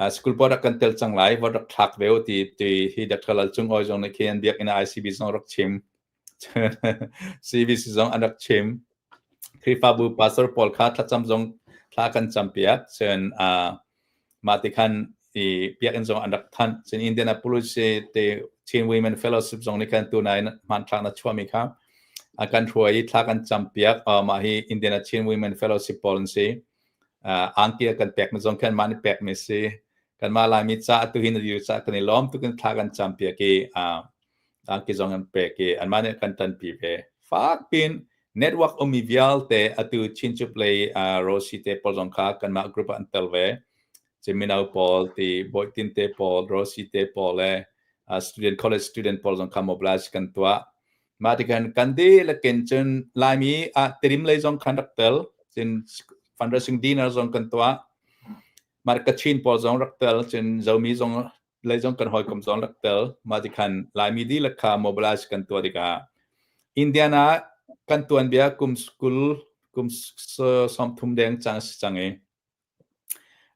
school board ah kan tel cang lai vote rak thlak ve u ti ti hi Dr. Lal Cung Awi zong nih khi an biakinn ICB zong rak chim. CBC zong an rak chim. Khrihfabu pastor pawl kha thlacam zong thla kan campiak. Cun mah ti khan i biakinn zong an rak thanh. Cun Indianapolis te Chin Women Fellowship zong nih khan tunai hmanthlak na chuahmi kha a kan hruai i thla kan campiak. Mah hi Indiana Chin Women Fellowship pawl an si. Angki a kan pekmi zong khan mah nih pekmi si. Kanmah Laimi ca atu hi na dir ca kan i lawm tuk in thla kan campiak i angki zong an pek i anmah nih kan ṭanpi ve. Fak piin network ummi vialte atu Chinchup lei Rosi te pawl zong kha kanmah group ah an tel ve. Chin mino pawl ti Bawitin te pawl, Rosi te pawl le student college student pawl zong kha mobilize kan tuah. Mah tikhan kan dihlak in cun Laimi ah Tedim lei zong khan rak tel. Cun fundraising dinner zong kan tuah. Mah Kachin pawl zong rak tel. Cun Zomi zong lei zong kan hawikom zong rak tel. Mah tikhan Laimi dihlak kha mobilize kan tuah tikah Indiana kan tuanbia kum 20 kum 30 deng cang si cang i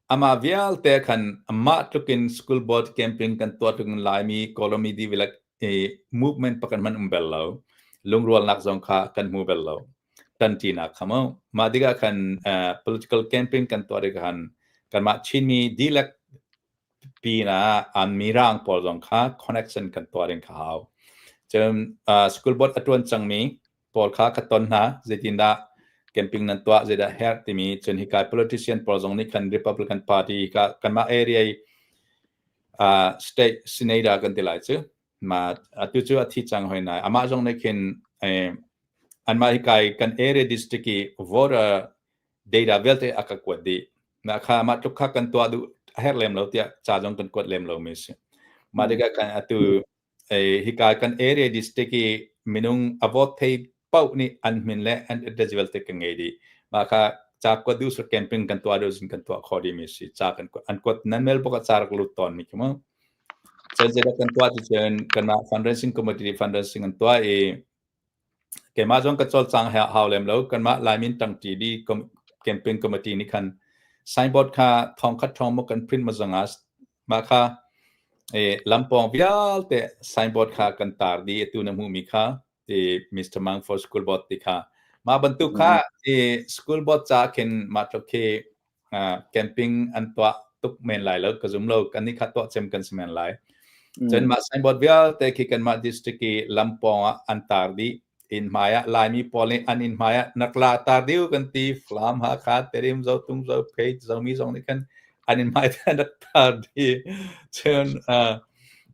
amah vialte khan amah tlukin school board camping kan tuah tlukin Laimi Kawlmi dihlak i movement pakhat hmanh um bel lo. Lungrualnak zong kha kan hmu bel lo. Tanṭinak kha mu. Mah tikah khan political campaign kan tuah tikah khan kanmah Chinmi dihlak pinah an mirang pawl zong kha connection kan tuah ding kha hau. Cun school board a ṭuan cangmi pawl kha ka ton hna. Zeitindah camping nan tuah, zeidah herh timi cun hika politician pawl zong nih khan Republican Party ka kanmah area i state senator kan ti lai cu. Ma atu cu a thi cang hoi nai. Amah zong nih khin anmah hika i kan area district i voter data vialte a ka kuat dih. Na kha mah tluk kha kan tuah duh a herh lem lo tiah ca zong kan kuat lem lomi si. Mah tikah kan atu hika kan area district i minung a vote thei paoh nih an min le an address vialte kan ngei dih. Mah kha ca kuat duh sur camping kan tuah duh kan tuah khawh dih mi si. Ca kan kuat an kuat nan mail box ah ca rak lut tawn mi khi mu. Cun zeidah kan tuah ti cun kanmah fundraising committee fundraising an tuah i Keimah zong ka cawlcang hau lem lo. Kanmah Laimin ṭangṭi di campaign committee nih khan signboard kha thong khat ṭhawng maw kan print maw zong ah mah kha lampawng vialte signboard kha kan tar dih. Atu na hmuhmi kha ti Mr. Mang for School Board ti kha. Mah bantuk kha ti school board ca khin mah tluk khi camping an tuah tuk men lai lo ka zum lo. Kan nih kha tuah cem kan si men lai. Cun mah signboard vialte khi kanmah district i lampawng ah an tar dih. Inn hmai ah Laimi pawl nih an inn hmai ah nakla tar diu kan ti. Falam, Hakha, Tedim, Zotung, Zophei, Zomi zong nih khan an inn hmai te an rak tar dih. Cun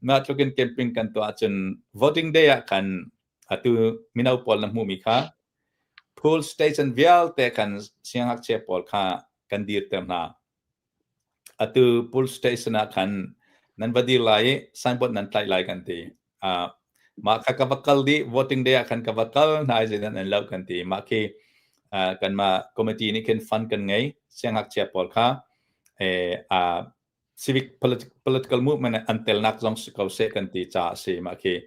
mah tluk in camping kan tuah cun voting day ah khan atu mino pawl na hmuhmi kha Pool station vialte kan siangngakchia pawl kha kan dirter hna. Atu pool station ah khan nan va dir lai i signboard nan tlaih lai kan ti. Mah kha ka va kal dih, voting day ah khan ka va kal hna i zeidah nan lo kan ti. Mah khi kanmah committee nih khin fund kan ngei. Siangngakchia pawl kha civic political movement an telnak zong si ko seh kan ti caah a si. Mah khi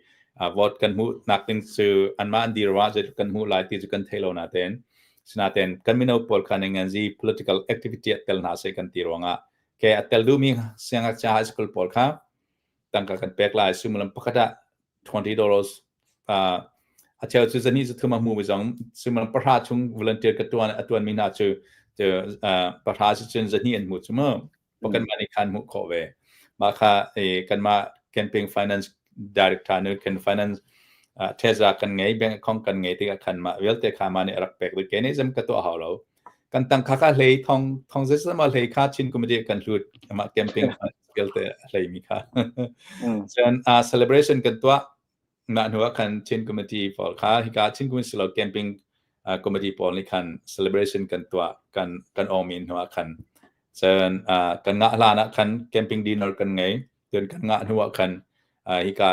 vote kan hmuhnak ding cu anmah an dir ruangah zeitluk kan hmuh lai ti cu kan thei lo natein sinatein kan mino pawl kha ninganzi political activity ah tel hna seh kan ti ruangah ke a tel duhmi siangngakchia high school pawl kha tangka kan pek lai. Suimilam pakhat ah $20 a cheu cu zani zu thum a hmu mi zong suimilam 10 chung volunteer ka tuan a tuan mi hna cu 10 si cun zani an hmu cu mu kan mah nih khan hmuh khawh ve. Mah kha kanmah campaign finance director nu kan finance theza kan ngei, bank account kan ngei tikah khan mah vialte kha mah nih a rak pek dih. Ke nih zem ka tuah hau lo. Kan tangka kha hlei thong thong zeizam hlei kha Chin committee kan hlut mah campaign vialte hlei mi kha. Cun celebration kan tuah mah hnu ah khan Chin committee pawl kha hika Chin committee silo camping committee pawl nih khan celebration kan tuah kan kan ong mi hnu ah khan cun kan ngah hlan ah khan camping dinner kan ngei. Cun kan ngah hnu ah khan hika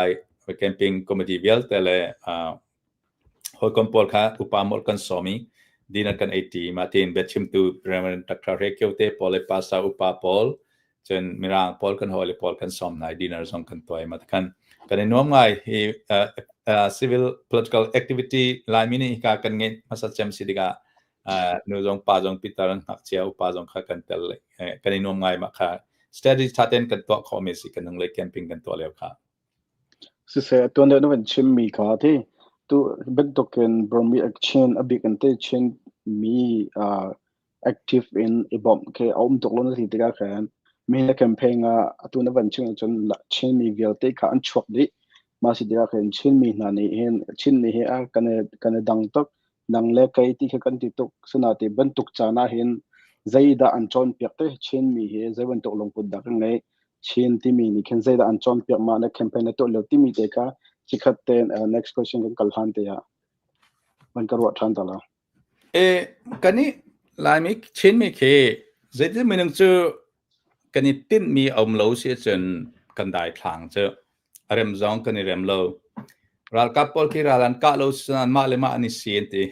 camping committee vialte le hawikom pawl kha upa molh kan sawm i Dinner kan ei ṭi. Mah tiin biachimtu Reverend Dr. Hre Kio te pawl le pastor upa pawl, cun Mirang pawl kan hawile pawl kan sawm hna i dinner zong kan tuah i mah khan kan i nuam ngai. Hi civil political activity Laimi nih hika kan ngeih hmasa cem si tikah nu zong pa zong pitar ngakchia upa zong kha kan tel kan i nuam ngai. Mah kha strategy tha tein kan tuah khawhmi si kan nung le camping kan tuah lio kha. Siseh, tuan deuh na van chimmi kha ti tu bantukin Burmese Chin a bik in te Chin mi active in i bawmh khi a um tuk lo na ti tikah khan mi na campaign ah atu na van chim ahcun Chin mi vialte kha an chuak dih. Mah si tikah khin Chin mi hna nih hin Chin mi hi a kan i dang tuk. Nang le kei ti kha kan ti tuk. Sinain bantuk caan ah hin zeidah an cawnpiak te Chin mi hi zei bantuk lungput dah kan ngeih? Chin timi nih khin zeidah an cawnpiak mah na campaign na tuah lio timi te kha cikhat tein next question kan kal hlan te ah van ka ruah ṭhan ta lo. E kan i Laimi Chinmi khi zeitin minung cu kan i tinhmi a um lo si ahcun kan daithlang cu a rem zong kan i rem lo. Ralkap pawl khi ral an kah lo si mah le mah an i si an ti.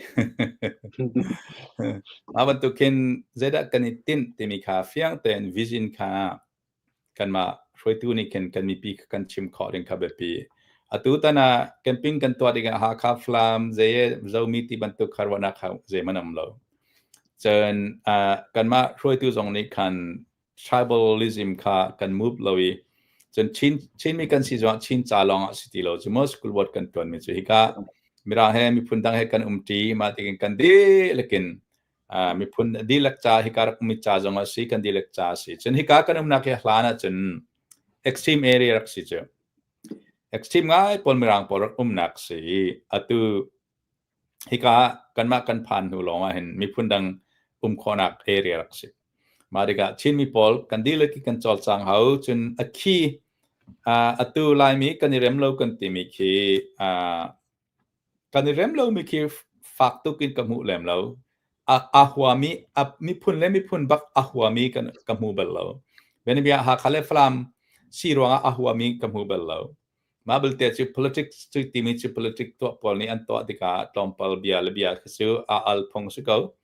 Mah bantuk khin zeidah kan i tinh timi kha fiang tein vision kha kanmah hruaitu nih khin kan mipi kha kan chim khawh ding kha biapi. Atu tan ah camping kan tuah dingah Hakha Falam zei Zomi ti bantuk kha ruahnak kha zeihmanh um lo. Cun kanmah hruaitu zong nih khan tribalism kha kan move lo i cun Chin Chinmi kan si zongah Chin ca lawng ah si ti lo cu maw school board kan tuanmi cu hika Mirang he miphun dang he kan umṭi mah tikin kan dihlak in miphun dihlak ca hika rak ummi ca zong a si kan dihlak ca a si. Cun hika kan umnak hi hlan ahcun extreme area rak si cu extreme ngai pawl Mirang pawl rak umnak si i atu hika kanmah kan phan hnu lawng ah hin miphun dang um khawhnak area rak si. Mah tikah Chinmi pawl kan dihlak i kan cawlcang hau. Cun a khi atu Laimi kan i rem lo kan timi khi kan i rem lomi khi fak tuk in ka hmuh lem lo. A huami miphun le miphun bak a huami ka hmu bal lo. Bianabia Hakha le Falam si ruangah a huami ka hmu bal lo. Mah belte cu politics cu timi cu politic tuah pawl nih an tuah tikah tlawmpal bia le bia kha cu a al phung si ko.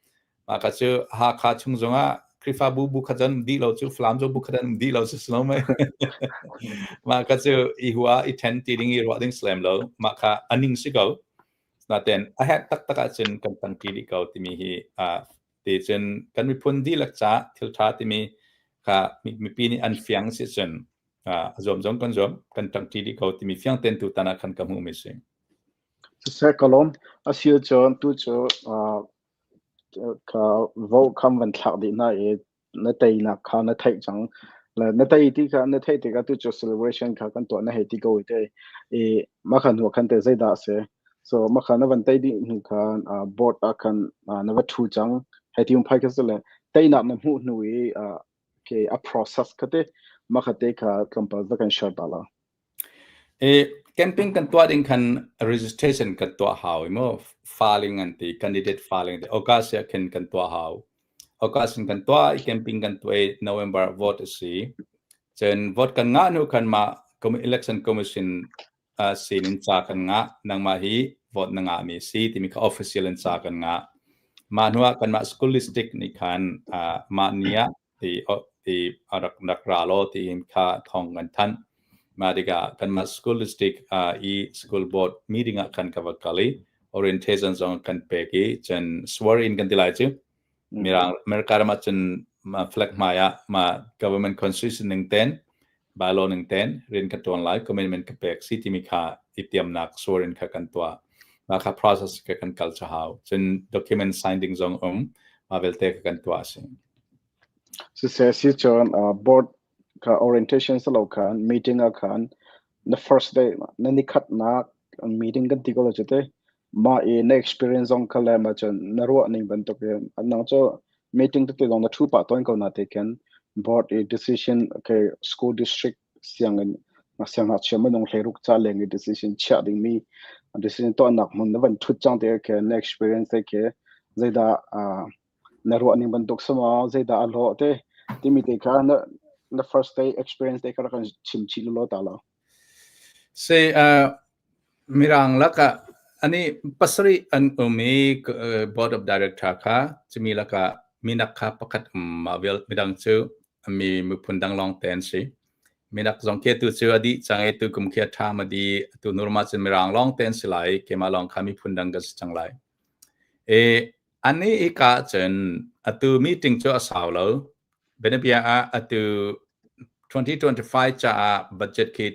Mah kha cu Hakha chung zongah Khrihfabu bu khat an dih lo cu Falam zong bu khat an dih lo si lo mei. Mah kha cu i hua i then ti ding i ruah ding si lem lo. Mah kha a ning si ko. Naten a herh taktak ahcun kan tangṭi dih ko timi hi ti cun kan miphun dihlak ca thil ṭha timi kha mipi nih an fiang si cun a zuam zong kan zuam kan ṭangṭi dih ko timi fiang tein tutan ah khan ka hmuhmi si. Siseh ka lawm. A si cun tu cu ka vo kham van thlak dih hna i na teinak kha na theih cang. Le na tei ti kha na theih tikah tu cu celebration kha kan tuah na hei ti ko i te i mah kha hnu khan te zeidah a si. So mah kha na van tei dih hnu khan board ah khan na va ṭhu cang. Hei ti um phai kha si le teinak na hmuh hnu i okay, a process kha te mah kha te kha tlawmpal va kan share ta la. E, camping kan tuah ding khan registration kan tuah hau i mu filing an ti candidate filing ti August ah khin kan tuah hau. August in kan tuah i camping kan tuah i November vote a si. Cun vote kan ngah hnu khan mah election commission sin in ca kan ngah. Nangmah hi vote na ngahmi a si timi kha official in ca kan ngah. Mah hnu ah kanmah school district nih khan mah ni ah ti ti rak rak ra law tiin kha thawng kan thanh. Mah tikah kanmah school district i school board meeting ah khan ka va kal i orientation zong kan pek i cun swear in kan ti lai cu. Mirang America ram ah cun flag hmai ah ma government constitution ning ten bylaw ning ten rian ka tuan lai commitment ka pek si timi kha i tiamnak swear in kha kan tuah. Mah kha process ka kan kal cha hau. Cun document signing zong um ma vialte ka kan tuah si. Siseh si cun board kha orientation salo khan meeting ah khan na first day na nikhatnak meeting kan ti ko lo cu te mah i na experience zong kha le ma cun na ruah ning bantuk in nang cu meeting tete zong na thu pah tawn ko na te khin board i decision okay school district sianginn siangngakchia minung hleiruk ca leng i decision chiah dingmi decision tuahnak hmun na van thut cang te khe na experience te khi zeidah na ruah ning bantuk sama zeidah a hlawh te timi te kha na na first day experience te kha rak kan chim chih law ta lo. Se mirang lakah Ani pasarih an um i board of director kha cumi lakah minak kha pakhat um mah vial midang cu mi miphun dang lawng te an si. Minak zong khi atu cu a dih cang i tukum khi a ṭha ma dih atu nurma cun mirang lawng te an si lai keimah lawng kha miphun dang kan si cang lai. E ani hika cun atu meeting cu a sau lo. Bianabia ah atu 2025 caah budget khi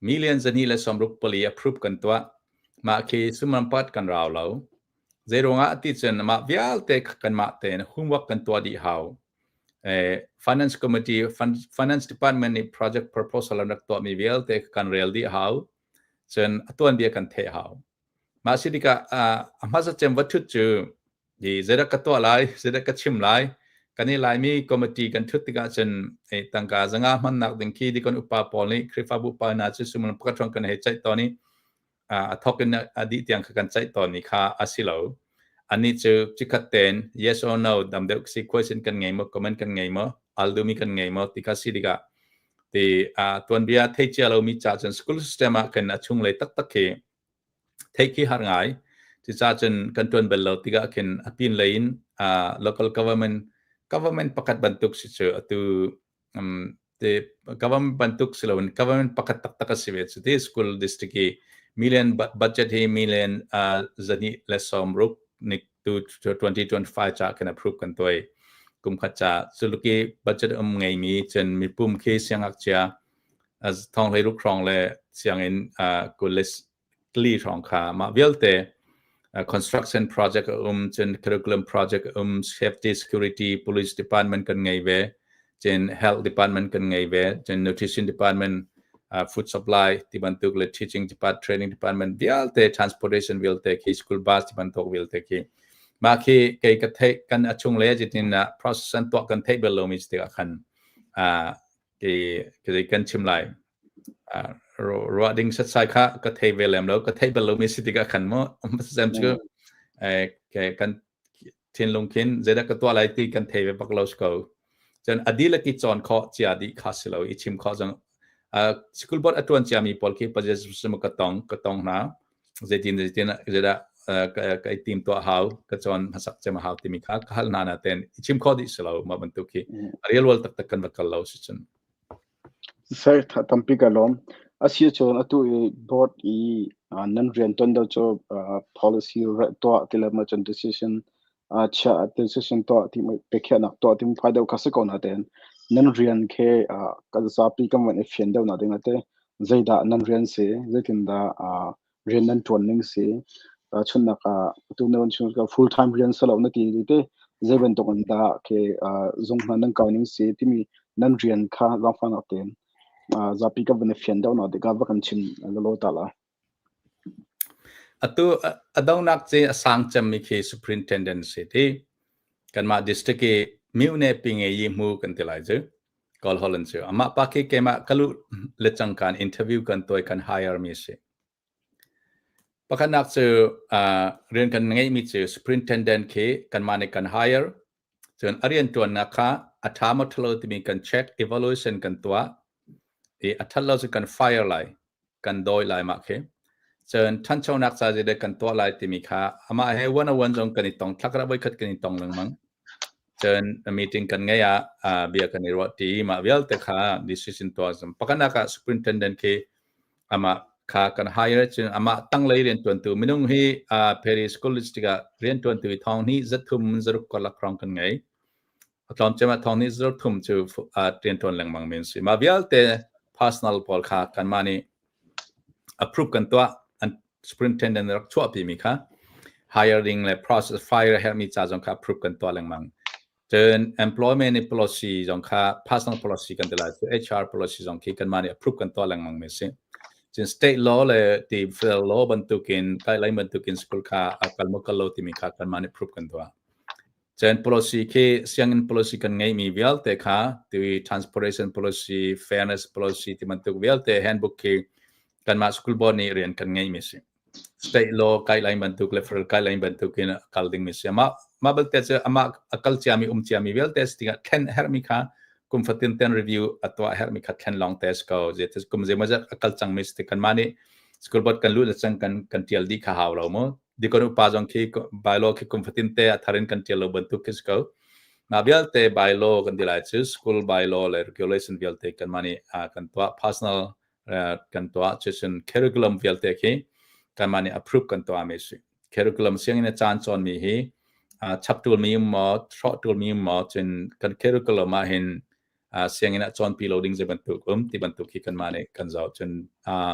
Million 264 approve kan tuah. Mah khi sumrampat kan rau lo. Zeiruangah ti cun mah vialte kanmah tein homework kan tuah dih hau. Finance committee, finance department nih project proposal an rak tuahmi vialte kan rel dih hau. Cun a tuanbia kan theih hau. Mah si tikah a hmasa cem va thut cu i zeidah ka tuah lai, zeidah ka chim lai, kan i Laimi committee kan thut tikah cun tangka zanga hmannak ding khi dikon upa pawl nih Khrihfabu upa hna cu suimilam pakhat hrawng kan hei ceih tawn i a thawk in a dih tiang kha kan ceih tawn ni kha a si lo. Annih cu cikhat tein yes or no dam deuh si question kan ngei maw, comment kan ngei maw, al duhmi kan ngei maw ti kha si tikah ti tuanbia thei cia lomi ca cun school system ah khin a chunglei taktak khi theih khi har ngai. Cucaah cun kan ṭuan bal lo tikah khin a pin lei in local government government pakhat bantuk si cu atu te government bantuk si loin government pakhat taktak a si ve cu ti school district i million budget hi million 260 nik tu 2025 ca kan approve kan tuai kum khat ca culuki budget um ngeimi cun mipum khi siangngakchia thong hlei ruk hrawng le sianginn kul le li hrawng kha mah vialte construction project a um, cun curriculum project a um, safety security, police department kan ngei ve, cun health department kan ngei ve, cun nutrition department, food supply ti bantuk le teaching department, training department vialte, transportation vialte khi, school bus ti bantuk vialte khi. Mah khi kei ka theih kan a chung le jitin process an tuah kan theih bel lomi tikah khan ke kan chim lai. Ruah ding satsai kha ka thei ve lem lo, ka thei bal lomi si tikah khan mu sem cu kan thinlung khin zeidah ka tuah lai ti kan thei ve bak lo ko. Cun adilak i cawn khawh cia dih kha si lo i chim khawh zong school board a tuan ciami pawl khi paje ka tong ka tong hna zeitin zeitin zeidah ka i tim tuah hau, ka cawn hmasak cem hau timi kha ka hal hna na ten i chim khawh dih si lo. Mah bantuk khi real world taktak kan va kal lo si cun. Sir, tampi ka lawm. Asi ahcun atu i board i nan riantuan deuh cu policy tuah ti le maw cun decision chiah, decision tuah ti biakhiahnak tuah ti phai deuh kha si ko natein nan rian khi kan zapi kan van i fian deuh nak ding ah teh zeidah nan rian si, zeitindah rian nan ṭuan ning si, chunnak ah atu na van chim full time rian si lo na ti te, zei bantuk in dah ke zung hna nan kai ning si timi nan rian kha zaangfahnak tein zapi ka van i fian deuh nak tikah va kan chim lalo ta la. Atu a donak ce a sang cemmi khi superintendent si ti kanmah district i myone pinge yi hmu kan ti lai cu Kawl Holland cu amah pa khi keimah ka luh le cangkaan interview kan tuai, kan hire mi si. Pakhatnak cu rian kan ngeihmi cu superintendent khi kanmah nih kan hire, cun a rianṭuannak kha a ṭha maw ṭhalo timi kan check, evaluation kan tuah i a ṭhat lo cu kan fire lai, kan dawi lai mah khi. Cun ṭhanchonak ca zeidah kan tuah lai timi kha amah he one on one zong kan i tong, thlakrat voikhat kan i tong lengmang. Cun meeting kan ngeih ah bia kan i ruah ṭi, mah vialte kha decision tuah. Pakhatnak ah superintendent khi amah kha kan hire, cun amah tanglei rianṭuantu minung hi Perry School District ah rianṭuantu hi 2300 karlak hrawng kan ngei. A tlawmcem ah 2300 cu rianṭuan lengmang mi an si. Mah vialte personal pawl kha kanmah nih approve kan tuah, an superintendent rak chuahpi mi kha hiring le process, fire herhmi ca zong kha approve kan tuah lengmang. Cun employment policy zong kha, personal policy kan ti lai cu, HR policy zong khi kanmah nih approve kan tuah lengmang mi si. Cun state law le ti federal law bantukin guideline bantukin school kha a kal maw kal lo timi kha kanmah nih approve kan tuah. Cun policy khi sianginn policy kan ngeihmi vialte kha ti transportation policy, fairness policy ti bantuk vialte handbook khi kanmah school board nih rian kan ngeihmi si. State law guideline bantuk le federal guideline bantuk in a kal dingmi si. Amah mah belte cu amah a kal ciami um ciami vialte si tikah thlen herhmi kha kum fatin ten review a tuah herhmi kha thlen lawng te si ko. Zeitis kum zeimawzat a kal cangmi si tik kanmah nih School board kan luh le cang kan kan tial dih kha hau lo mu. Dikon upa zong khi bylaw khi kum fatin te a thar in kan tial lo bantuk khi si ko. Mah vialte bylaw kan ti lai cu school bylaw le regulation vialte kan mah nih kan tuah personal kan tuah cucun curriculum vialte khi kanmah nih approve kan tuah mi si. Curriculum sianginn a caan cawn mi hi chap tul mi maw hrawh tul mi maw cun kan curriculum ah hin sianginn ah cawnpi lo ding zei bantuk um ti bantuk khi kanmah nih kan zoh. Cun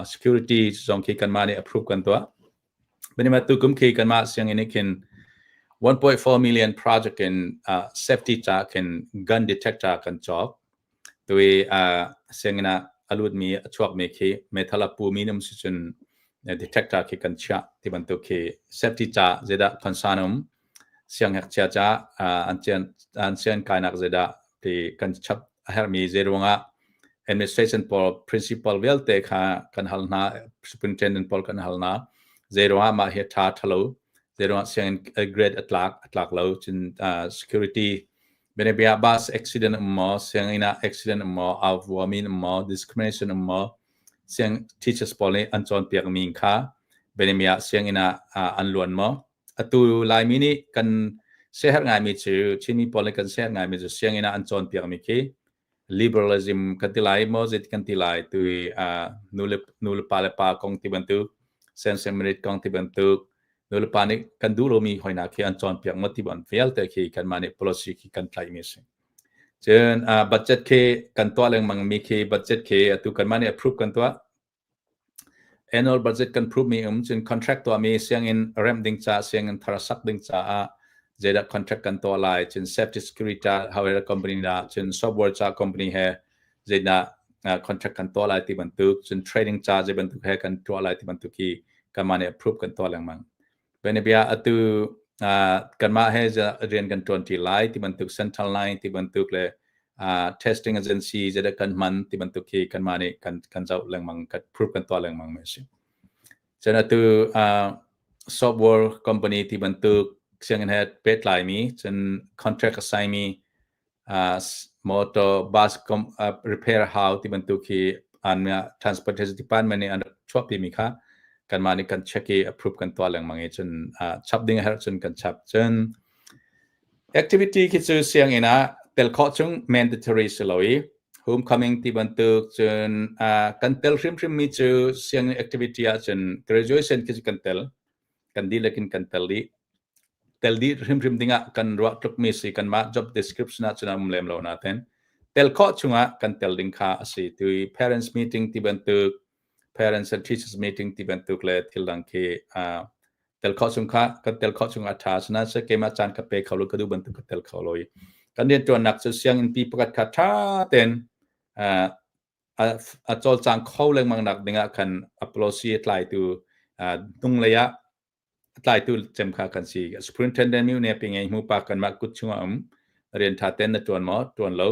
security zong khi kanmah nih approve kan tuah. Minima tukum khi kanmah sianginn nih khin 1.4 million project in safety ca khin gun detector kan cawk. Tui sianginn ah a lutmi a chuakmi khi meithal a pumi um si cun detector khi kan chiah ti bantuk khi safety ca zeidah concern um siangngakchia ca an cian an sian kainak zeidah ti kan chap a herhmi zei ruangah administration pawl principal vialte kha kan hal hna, superintendent pawl kan hal hna, zei ruangah mah hi tha thalo, zei ruangah sianginn grade a tlak lo. Cun security bianabia bus accident um maw, sianginn ah accident um maw, au vuami um maw, discrimination um maw, siang teachers pawl nih an cawnpiak mi kha bianabia sianginn ah an luan maw. Atu Laimi nih kan siaherh ngaimi cu, Chinmi pawl nih kan siaherh ngaimi cu sianginn ah an cawnpiakmi khi liberalism kan ti lai maw, zeiti kan ti lai tu i nu le pa le pa kong ti bantuk, same marriage kong ti bantuk, nu le pa nih kan duh lomi hoina khi an cawnpiak maw ti ban vialte khi kanmah nih policy khi kan tlaihmi a si. Cun budget khi kan tuah lengmang mi khi budget khi atu kanmah nih approve kan tuah. Annual budget kan approve mi um cun contract tuahmi sianginn remh ding ca, sianginn thar sak ding caah zeidah contract kan tuah lai, cun safety security hardware company dah, cun software ca company he zeidah contract kan tuah lai ti bantuk, cun training ca zei bantuk he kan tuah lai ti bantuk hi kanmah nih approve kan tuah lengmang. Bianabia atu kanmah he rian kan ṭuanṭi lai ti bantuk, central line ti bantuk le testing agency zeidah kan hman ti bantuk khi kanmah nih kan kan zoh lengmang, kan proof kan tuah lengmang mi a si. Cun atu software company ti bantuk sianginn he pehtlai mi, cun contract a sign mi, motor bus repair hau ti bantuk hi an transportation department nih an rak chuahpi mi kha kanmah nih kan check i approve kan tuah lengmang i cun chap ding a herh cun kan chap. Cun activity khi cu sianginn ah tel khawh chung mandatory si lo i homecoming ti bantuk cun kan tel hrimhrim mi cu sianginn activity ah cun graduation khi cu kan tel, kan dihlak in kan tel dih. Tel dih hrimhrim dingah kan ruah tlukmi si kanmah job description ah cun a um lem lo nain tel khawh chungah kan tel ding kha a si. Tu parents meeting ti bantuk, parents and teachers meeting ti bantuk le thil dang khi tel khawh chung kha kan tel khawh chung a ṭha. Asinain se keimah caan ka pe kho lo, ka duh bantuk ka tel kho lo i kan rianṭuannak cu sianginn pi pakhat kha ṭha tein a cawlcang kho lengmang nak dingah khan a policy a tlaitu hnunglei ah a tlaitu cem kha kan si. Superintendent mi ne pe ngei hmu pa kanmah kut chungah um rian ṭha ten na ṭuan maw ṭuan lo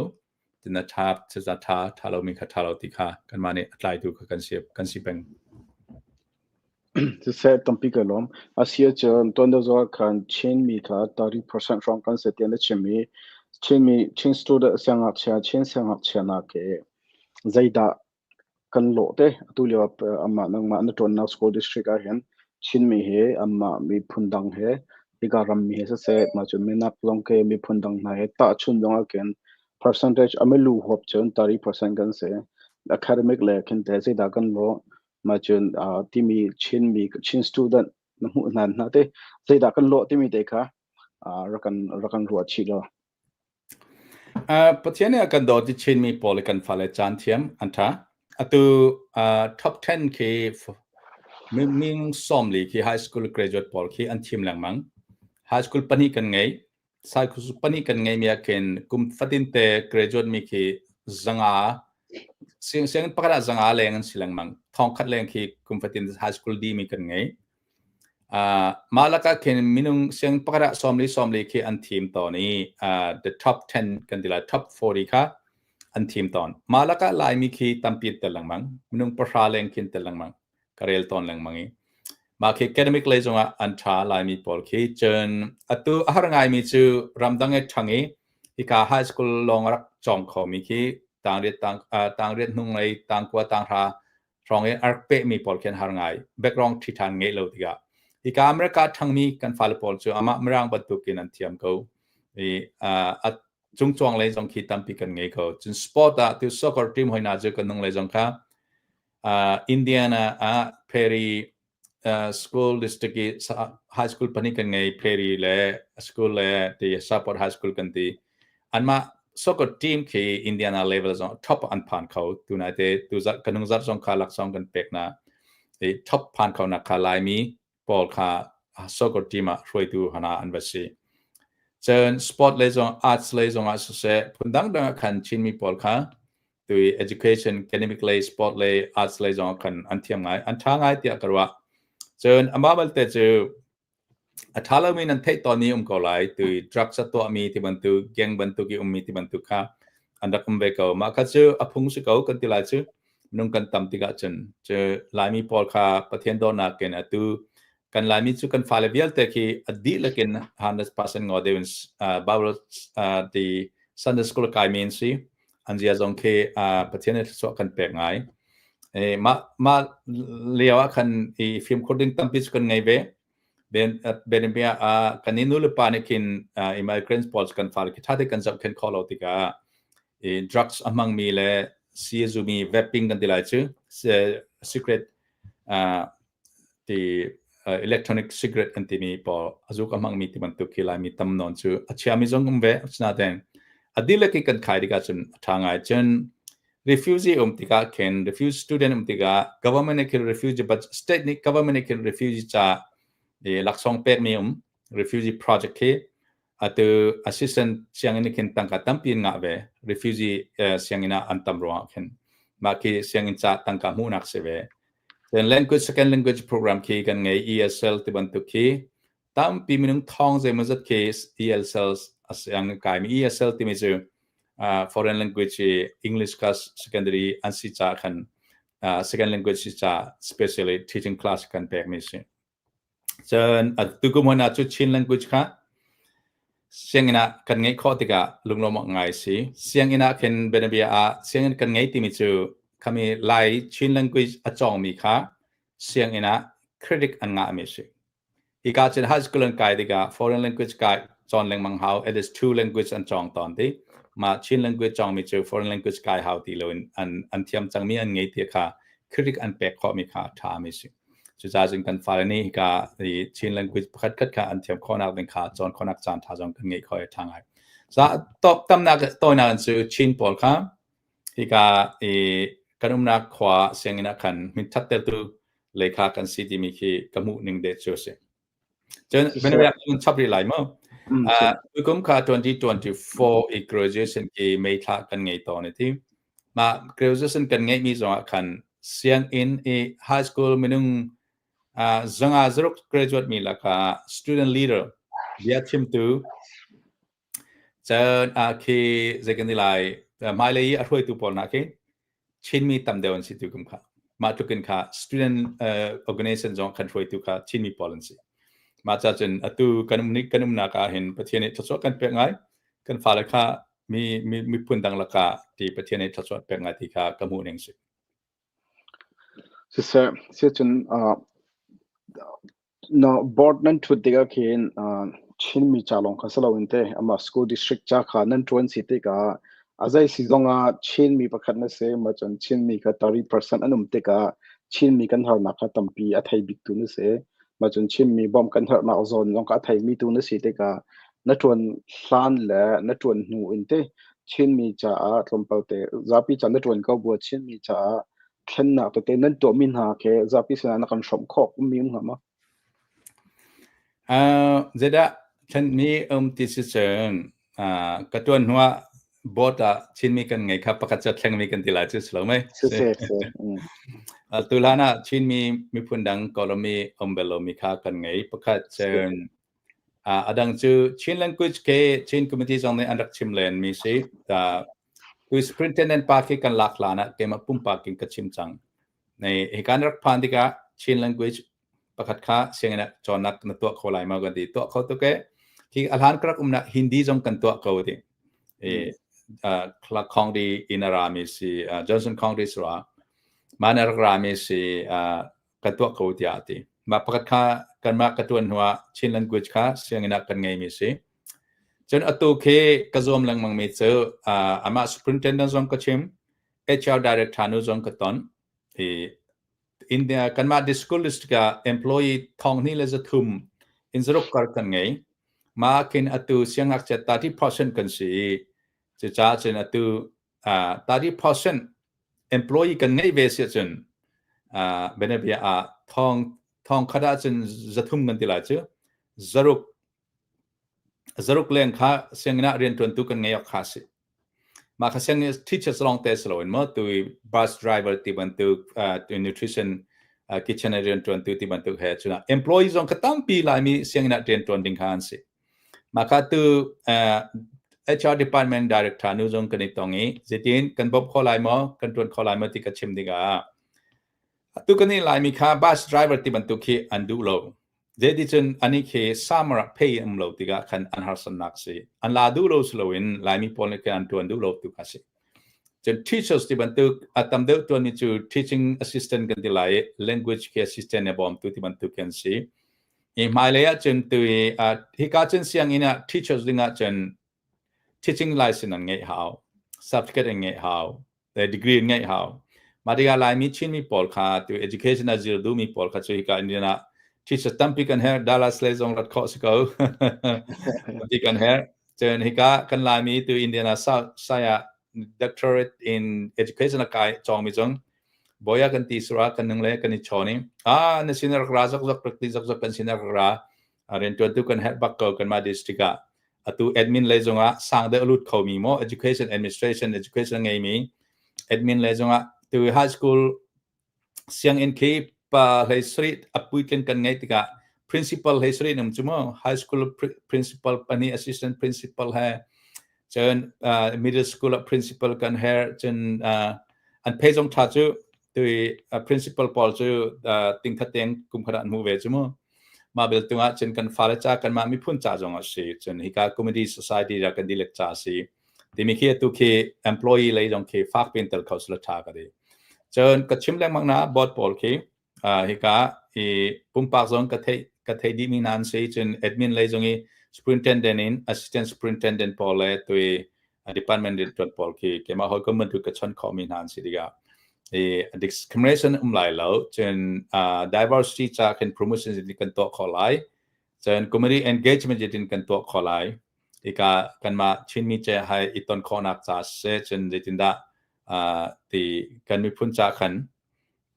na ṭha ṭha ṭha lo mi kha ṭha lo ti kha kanmah nih a tlaitu kha kan si peng. Siseh, tampi ka lawm. Asi ahcun tuan deuh zong ah khan Chinmi kha 30% hrawng kan si tiah na chim i Chinmi Chin student siangngakchia, Chin siangngakchia nak hi zeidah kan lawh te? Atu lio ah amah nangmah na ṭuannak school district ah hin Chinmi he amah miphun dang he hika rammi he siseh, mah cun minak zong khi miphun dang hna he tahchun zong ah khin percentage a milu huap cun 30% kan si. Academic le khin te zeidah kan lawh? Mah cun timi Chinmi Chin student na hmuh hna hna te zeidah kan lawh timi te kha rak kan ruah chih law. Pathian nih a kan dawt i Chinmi pawl i kan fale caan thiam an ṭha. Atu top 10 khi ming 40 khi high school graduate pawl khi an thim lengmang. High school pahnih kan ngei. Cycle pahnih kan ngeimi ah khin kum fatin te graduate mi khi 500 sianginn pakhat ah 500 leng an si lengmang. 1000 leng khi kum fatin high school dih mi kan ngei. Mah lakah khin minung sianginn pakhat ah 40 40 khi an thim tawn i the top 10 kan ti lai, top 40 kha an thim tawn. Mah lakah Laimi khi tampi tel lengmang. Minung 10 leng khin tel lengmang. Ka rel tawn lengmang i mah khi academic lei zongah an ṭha Laimi pawl khi. Cun atu a har ngaimi cu ramdang i ṭhang i hika high school lawng a rak cawng khomi khi tangriat tang tangriat hnunglei tangkua tanghra. Hrawng i a rak pehmi pawl khi an har ngai. Background ṭhi ṭhan ngeih lo tikah. Hika America ṭhangmi kan fale pawl cu amah Mirang bantukin an thiam ko. I a cungcuang lei zong khi tampi kan ngei ko. Cun sport ah tu soccer team hoi hna cu kan nung lei zong kha Indiana ah Perry school district i high school pahnih kan ngei Perry le school le ti Support High School kan ti. Anmah soccer team khi Indiana level zong top an phan kho. Tunai te tu zarh kanung zarh zong kha laksawng kan pek na. I top phan kho nak kha Laimi pawl kha soccer team ah hruaitu hana an va si. Cun sport lei zong arts lei zong ah siseh phun dangdang ah khan Chinmi pawl kha tu education academic lei sport lei arts lei zong ah khan an thiam ngai an tha ngai tiah ka ruah. Cun amah balte cu a ṭha lomi nan theih tawn i um ko lai. Tu drugs a tuahmi ti bantuk gang bantuk i ummi ti bantuk kha an rak um ve ko. Mah kha cu a phung si ko kan ti lai cu. Minung kan tam tikah cun cu Laimi pawl kha Pathian dawtnak in atu kan Laimi cu kan fale vialte khi a dihlak in 100% ngo deuh in Bible ti Sunday school kaimi an si. An zia zong khi Pathian nih thluachuah kan pek ngai. Mah mah lio ah khan i fimkhur ding tampi cu kan ngei ve. Ben bianabia ah kan i nu le pa nih khin immigrants pawl kan fale khi ṭha te kan zohkhenh khawh lo tikah i drugs a hmangmi le si a zumi vaping kan ti lai cu cigarette ti electronic cigarette kan timi pawl a zuk a hmangmi ti bantuk khi Laimi tam nawn cu a chiami zong um ve. Asinain a dihlak i kan khai tikah cun a ṭha ngai. Cun refugee um tikah khin refugee student um tikah government nih khin refugee but state nih government nih khin refugee ca i laksawng pekmi um refugee project khi atu assistant sianginn nih khin tangka tampi in ngah ve refugee sianginn ah an tam ruangah khin mah khi sianginn ca tangka hmuhnak si ve. Then language second language program khi kan ngei ESL ti bantuk khi tampi minung thong zeimawzat khi ESL a siang kaimi ESL timi cu foreign language i English class secondary an si ca khan second language si ca specially teaching class kan pekmi si. Cun tukum hon ah cu Chin language kha sianginn ah kan ngeih khawh tikah lunglawm awk ngai si. Sianginn ah khin bianabia ah sianginn kan ngei timi cu khami Lai Chin language a cawngmi kha sianginn ah credit an ngahmi si. Hika cun high school an kai tikah foreign language kai cawn lengmang hau, at least two language an cawng tawn ti. Mah Chin language cawngmi cu foreign language kai hau ti loin an an thiam cangmi an ngei ti kha credit an pek khawhmi kha a ṭhami si. Cucaah cun kan fale nih hika i Chin language pakhat khat kha an thiam khawhnak ding kha cawn khawhnak caan ṭha zong kan ngeih khawh i ṭha ngai. Sa top tamnak tawinak in cu Chin pawl kha hika i kan umnak khua sianginn ah khan min ṭhattertu lei kha kan si timi khi ka hmuh ning deh cu a si. Cun Benedict kun chap rih lai mu. Tukum kha 2024 i graduation ki May thla kan ngei tawn i ti. Mah graduation kan ngeihmi zongah khan sianginn i high school minung zanga zaruk graduate mi lakah student leader bia chimtu cun khi zei kan ti lai hmailei i a hruaitu pawl hna khi Chinmi tam deuh an si tu kum kha. Mah tluk in kha student organization zong kan hruaitu kha Chinmi pawl an si. Mah ca cun atu kan um kan umnak ah hin Pathian nih thluachuah kan pek ngai. Kan fale kha mi mi miphun dang lakah ti Pathian nih thluachuah pek ngai ti kha ka hmuh ning si. Siseh, siacun Na board nan ṭhut tikah khin Chinmi ca lawng kha si loin teh amah school district ca kha nan ṭuan si tikah a zei si zongah Chinmi pakhat na si ma cun Chinmi kha 30% an um tikah Chinmi kan harnak kha tampi a thei biktu na si. Ma cun Chinmi bawmh kan herhnak zawn zong kha a theimi tu na si tikah na ṭuan hlan le na ṭuan hnu in teh Chinmi caah tlawmpal te zapi ca na ṭuan ko bu Chinmi caah thlennak tete nan tuahmi hna khi zapi sinah na kan hrawmh khawh ummi um hnga maw? Zeidah thlenmi um ti si cun ka tuan hnuah board ah Chinmi kan ngei kha pakhat cu thlengmi kan ti lai cu si lo mei? Si si si. Tu hlan ah Chinmi miphun dang Kawlmi um bel lomi kha kan ngei. Pakhat cun a dang cu Chin language ke Chin committee zong nih an rak chim len mi si. Tu superintendent pa khi kan lak hlan ah keimah pumpak in ka chim cang. Nei hi kan rak phan tikah Chin language pakhat kha sianginn ah cawnnak na tuah kho lai ma kan ti. Tuah kho tuk e. Khi a hlan ka rak umnak Hindi zong kan tuah ko ti. E Clark County in a rami si Johnson County sura. Mah nih a rak rami si ka tuah ko tiah a ti. Mah pakhat kha kanmah ka ṭuan hnuah Chin language kha sianginn ah kan ngeimi si. Cun atu khi ka zuam lengmangmi cu amah superintendent zong ka chim, HR director nu zong ka ton. I India kanmah school district ah employee 2300 in zaruk kar kan ngei. Mah khin atu siangngakchia 30% kan si i cucaah cun atu 30% employee kan ngeih ve si ahcun bianabia ah thong thong khat ahcun 300 kan ti lai cu zaruk zaruk leng kha sianginn ah rianṭuantu kan ngei awk kha a si. Mah kha sianginn teachers lawng te si loin maw tu bus driver ti bantuk nutrition kitchen ah rianṭuantu ti bantuk he cun employee zong kha tampi Laimi sianginn ah rianṭuan ding kha an si. Mah kha tu HR department director nu zong kan i tong i zeitin kan bawmh kho lai maw kan ṭuan kho lai maw ti ka chim tikah atu kan i Laimi kha bus driver ti bantuk khi an duh lo. Zeiticun anih khi summer ah pay um lo tikah khan an harsatnak si. An la duh lo si loin Laimi pawl nih khan an ṭuan duh lo tu kha si. Cun teachers ti bantuk a tam deuh ṭuanmi cu teaching assistant kan ti lai i language khi assistant a bawmtu ti bantuk khi an si. I hmailei ahcun tu i hika cun sianginn ah teachers ding ahcun teaching license an ngeih hau, certificate an ngeih hau, le degree an ngeih hau. Mah tikah Laimi Chinmi pawl kha tu education a zir duhmi pawl kha cu hika Indian ah teacher tampi kan herh, Dallas lei zong rat khawh si ko. Tampi kan herh. Cun hika kan Laimi tu Indiana saya doctorate in education a kai cawngmi zong Bawia kan ti sura kan nung le kan i chawn i ah na sin rak ra zokzok rak ti zokzok kan sin rak ra riantuantu kan herh bak ko kanmah district ah atu admin lei zongah sang deuh lut khomi maw education administration education ngeimi admin lei zongah tu high school sianginn khi pa hlei sarih a puitling kan ngeih tikah principal hlei sarih um cu mu high school principal pahnih assistant principal he cun middle school ah principal kan her cun an pay zong tha cu tui principal pawl cu tingkhat teng kum khat ah an hmu ve cu mu mah bel tung ah cun kan fale ca kanmah miphun ca zong a si cun hika community society ra kan dilek ca a si timi khi atu khi employee lei zong khi fak pin tel kho sila tha ka ti cun ka chim lengmang na board pawl khi hika i pumpak zong ka thei dih mi nan si cun admin lei zong i superintendent in assistant superintendent pawl le tui department riantuan pawl khi keimah hawikom bantuk ka chon khawh mi hna an si tikah i discrimination um lai lo cun diversity ca khin promotion kan tuah khawh lai cun community engagement tin kan tuah khawh lai hika kanmah Chinmi ce hai i ton khawhnak ca se cun zeitindah ti kan miphun ca khan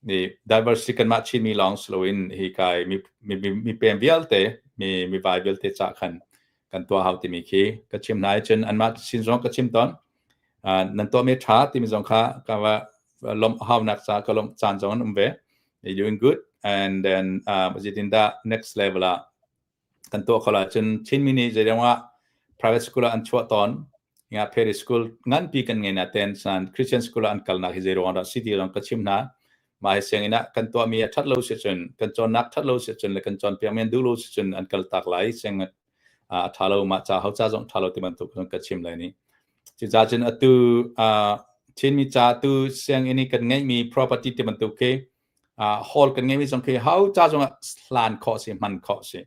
ni diversity kanmah Chinmi lawng si loin hi kai mi mi mi pem vialte mi mi vai vialte ca khan kan tuah hau timi khi ka chim hna cun anmah sin zong ka chim tawn nan tuah mi tha timi zong kha ka va lom haunak ca ka lom caan zong an um ve you doing good and then zeitindah next level ah kan tuah kho la cun Chinmi nih zeidang ah private school ah an chuah tawn nga Perry school nganpi kan ngei na ten san Christian school ah an kalnak hi zei ruang dah si ti zong ka chim hna mah hi sianginn ah kan tuahmi a that lo si cun kan cawnnak that lo si cun le kan cawnpiak men duh lo si cun an kal tak lai siang a tha lo mah ca ho ca zong tha lo ti bantuk zong ka chim lai ni cucaah cun atu Chinmi ca tu sianginn i kan ngeihmi property ti bantuk khi hall kan ngeimi zong khi hau ca zong ah hlan khawh si hman khawh si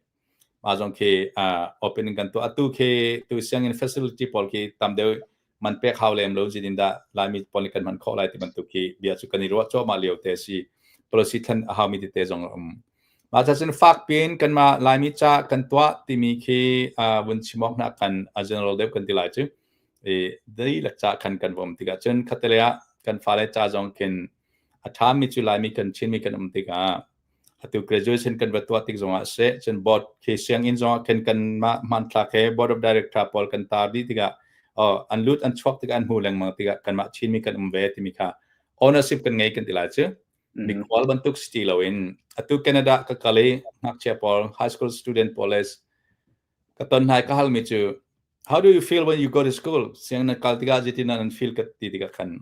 mah zong khi opening kan tuah atu khi tu sianginn facility pawl khi tam deuh man pek hau lem lo zidin dah laimi pawl nih kan hman khawh lai ti bantuk khi bia cu kan i ruah cuahmah lio te si policy thlen a haumi tete zong a um mah ca cun fak piin kanmah laimi ca kan tuah timi khi vun chim awk hna kan a general deuh kan ti lai cu i dihlak ca khan kan vom tikah cun khattelei ah kan fale ca zong khin A ṭhami cu Laimi kan Chinmi kan um tikah atu graduation kan va tuah tik zongah seh cun board khi sianginn zongah khin kanmah hmanthlak he board of director pawl kan tar dih tikah oh an lut an chuak tikah an hmu lengmang tikah kanmah Chinmi kan um ve timi kha ownership kan ngei kan ti lai cu mikhual bantuk si ti loin atu Canada ka kal i ngakchia pawl high school student pawl le ka ton hna i ka halmi cu how do you feel when you go to school sianginn na kal tikah zeitin nan feel ka ti tikah khan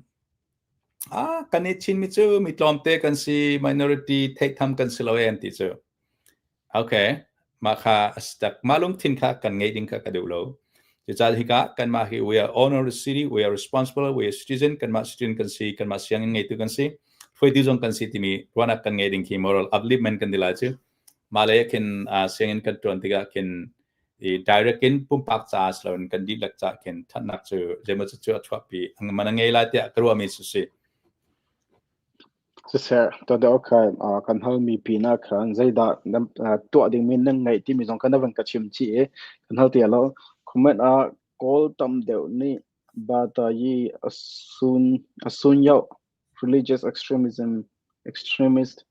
Ah, kan i Chinmi cu mi tlawmte kan si, minority theihtham kan si lo e an ti cu. Okay, mah kha a si tak. Mah lungthin kha kan ngeih ding kha ka duh lo. Cucaah hika kanmah hi we are owner of the city, we are responsible, we are citizen, kanmah citizen kan si, kanmah sianginn ngeitu kan si. Hruaitu zong kan si timi ruahnak kan ngei ding khi moral upliftment kan ti lai cu. Mah le khin sianginn kan ṭuan tikah khin i direct in pumpak caah si loin kan dihlak caah khin ṭhatnak cu zeimaw cu a chuahpi man a ngei lai tiah ka ruahmi cu si. Siseh, tuah khan kan halmi pinah khan zeidah nan tuah dingmi nan ngeih timi zong kha na van ka chim chih i kan hal ti lo. Comment ah Kawl tam deuh nih Batayi a sun-yoh religious extremism extremist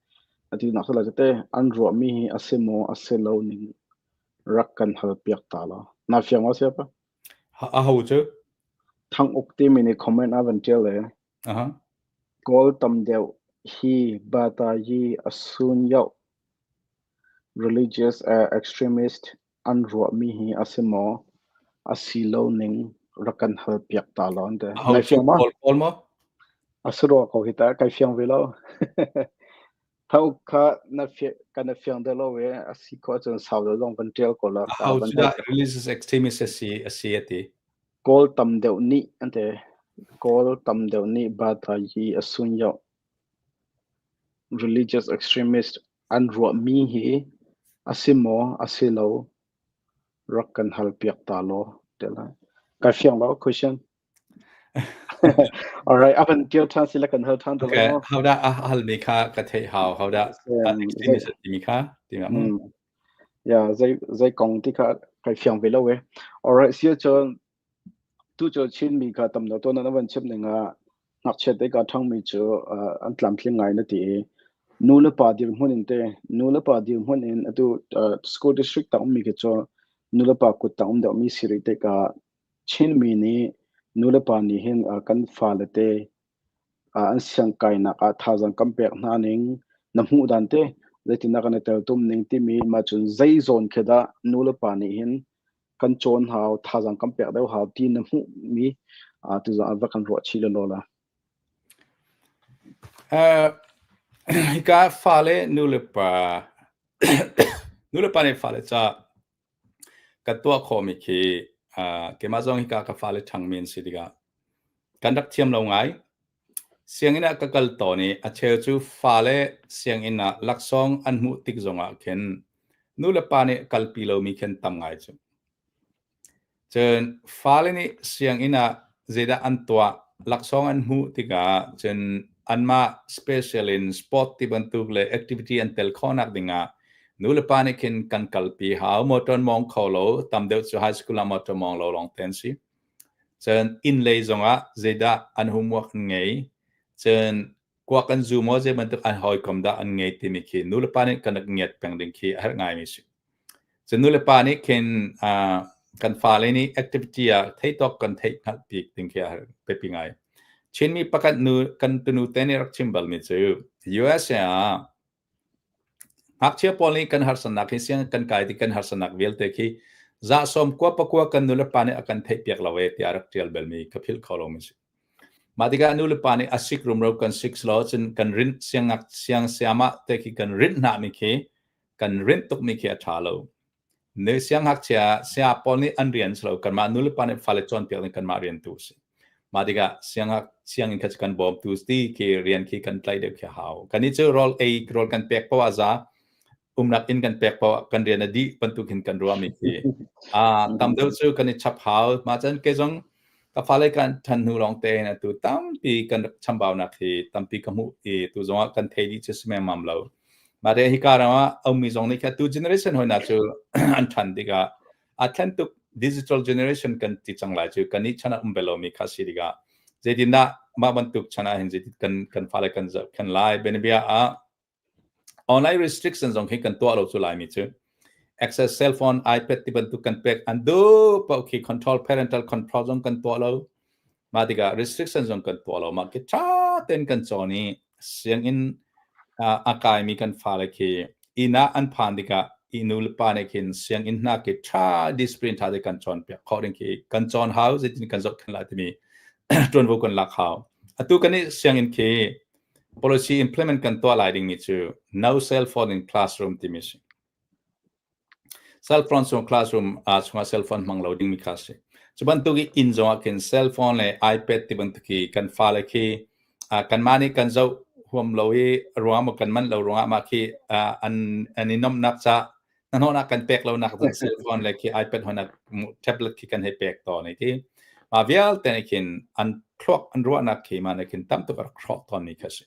a tinak cu te an ruahmi hi a si maw a si lo ning rak kan hal piak ta law. Na fiang maw siapa? A ho cu? Thang Uk timi nih comment a van tial le. Kawl tam deuh hi Batayi a sun-yoh religious extremist an ruahmi hi a si maw a si lo ning rak kan hal piak ta law an ti. Nai fiang maw? Kawl maw? A si rua ko hi ta kai fiang ve lo. Thau kha na fi kan na fiang deuh lo ve a si ko ahcun sau deuh zong kan tial ko la. How cu dah religious extremist a si a si a ti? Kawl tam deuh nih an ti. Kawl tam deuh nih bata hi a sun yoh religious extremist an ruahmi hi a si maw a si lo rak kan hal piak ta law ti lai. Kai fiang lo question. Alright, a van tial ṭhan si le kan hal ṭhan te lai maw? How dah a halmi kha ka theih hau. How dah extremist timi kha ti ma mu? Yeah, zei zei kong ti kha kai fiang ve lo e. Alright, si cun Tu cu Chinmi kha tam deuh tuan an van chim ning ah ngakchia te ka ṭhangmi cu an tlamtling ngai na ti i nu le pa dirhmun in te nu le pa dirhmun in atu school district tang ummi khi cu nu le pa kut tang um deuhmi si rih tikah Chinmi nih nu le pa nih hin kan fale te an siangkainak ah thazaang kan pek hna ning na hmuh dan te zeitindah kan i teltum ning timi mah cun zei zawn khi dah nu le pa nih hin kan cawn hau thazaang kan pek deuh hau ti na hmuhmi tuzaan va kan ruah chih lelaw la. Hika fale nu le pa nu le pa nih fale ca ka tuah khawhmi khi keimah zong hika ka fale ṭhangmi an si tikah kan rak thiam lo ngai. Sianginn ah ka kal tawn i a cheu cu fale sianginn ah laksawng an hmuh tik zongah khin nu le pa nih kalpi lomi khin tam ngai cu. Cun fale nih sianginn ah zeidah an tuah, laksawng an hmuh tikah cun anmah special in sport ti bantuk le activity an tel khawhnak dingah nu le pa nih khin kan kalpi hau. Motor mawng kho lo, tam deuh cu high school ah motor mawng lo lawng te an si. Cun inn lei zongah zeidah an homework an ngei, cun kuak an zu maw, zei bantuk an hawikom dah an ngei timi khi nulepa nih kan rak ngiat peng ding khi a herh ngaimi a si. Cun nulepa nih khin kan fale nih activity ah theitawk kan theih hngalh bik ding khi a herh biapi ngai. Chinmi pakhat nu kan tunu te nih rak chim balmi cu USA ah Ngakchia pawl nih kan harsatnak hi sianginn kan kai tik kan harsatnak vialte khi za sawm kua pakua kan nulepa nih a kan theihpiak lo ee tiah a rak ṭial balmi ka philh kho lomi a si. Mah tikah nulepa nih a sik rumro kan sik lo cun kan rinh siangngak siang siamah te khi kan rinh hnahmi khi kan rinh tukmi khi a ṭha lo. Ne siangngakchia saya pawl nih an rian si lo kanmah nulepa nih fale cawnpiak nih kanmah rian tu a si. Mah tikah siangngak sianginn kha cu kan bawmtu ti khi rian khi kan tlaih deuh khi a hau. Kannih cu rawl ei rawl kan pek paoh ah za umnak inn kan pek paoh ah kan rian a dih bantuk hin kan ruahmi khi tam deuh cu kan i chap hau. Mah cun kei zong ka fale kan ṭhan hnu lawng tein atu tampi kan rak chambaunak hi tampi ka hmuh i tu zongah kan thei dih cu si memmam lo. Mah te hika ram ah a ummi zong nih kha tu generation hoi hna cu an ṭhan tikah a thlen tuk digital generation kan ti cang lai cu kan nih chan ah um bel lomi kha si tikah zeitindah mah bantuk chan ah hin zeitin kan kan fale kan zohkhenh lai bianabia ah online restriction zong khi kan tuah lo cu laimi cu access cell phone ipad ti bantuk kan pek an duh paoh khi control parental control zong kan tuah lo Mah tikah restriction zong kan tuah lo. Mah khi ṭha tein kan cawn i sianginn a kaimi kan fale khi inn ah an phan tikah i nu le pa nih khin sianginn hna khi ṭha discipline ṭha te kan cawnpiak khawh ding khi kan cawn hau zeitin kan zohkhenh lai timi ṭuanvo kan lak hau. Atu kan i sianginn khi policy implement kan tuah lai dingmi cu no cell phone in classroom timi si. Cell phone chung classroom ah chungah cell phone hmang lo dingmi kha a si. Cu bantuk i inn zongah khin cell phone le iPad ti bantuk hi kan fale khi kanmah nih kan zoh huam lo i ruang maw kan manh lo ruangah mah khi an an i nomhnak ca hnahnawhnak kan pek lonak cun cell phone le khi iPad honak tablet khi kan hei pek tawn i ti mah vialte nih khin an thluak an ruahnak khi mah nih khin tam tuk a rak hrawh tawnmi kha si.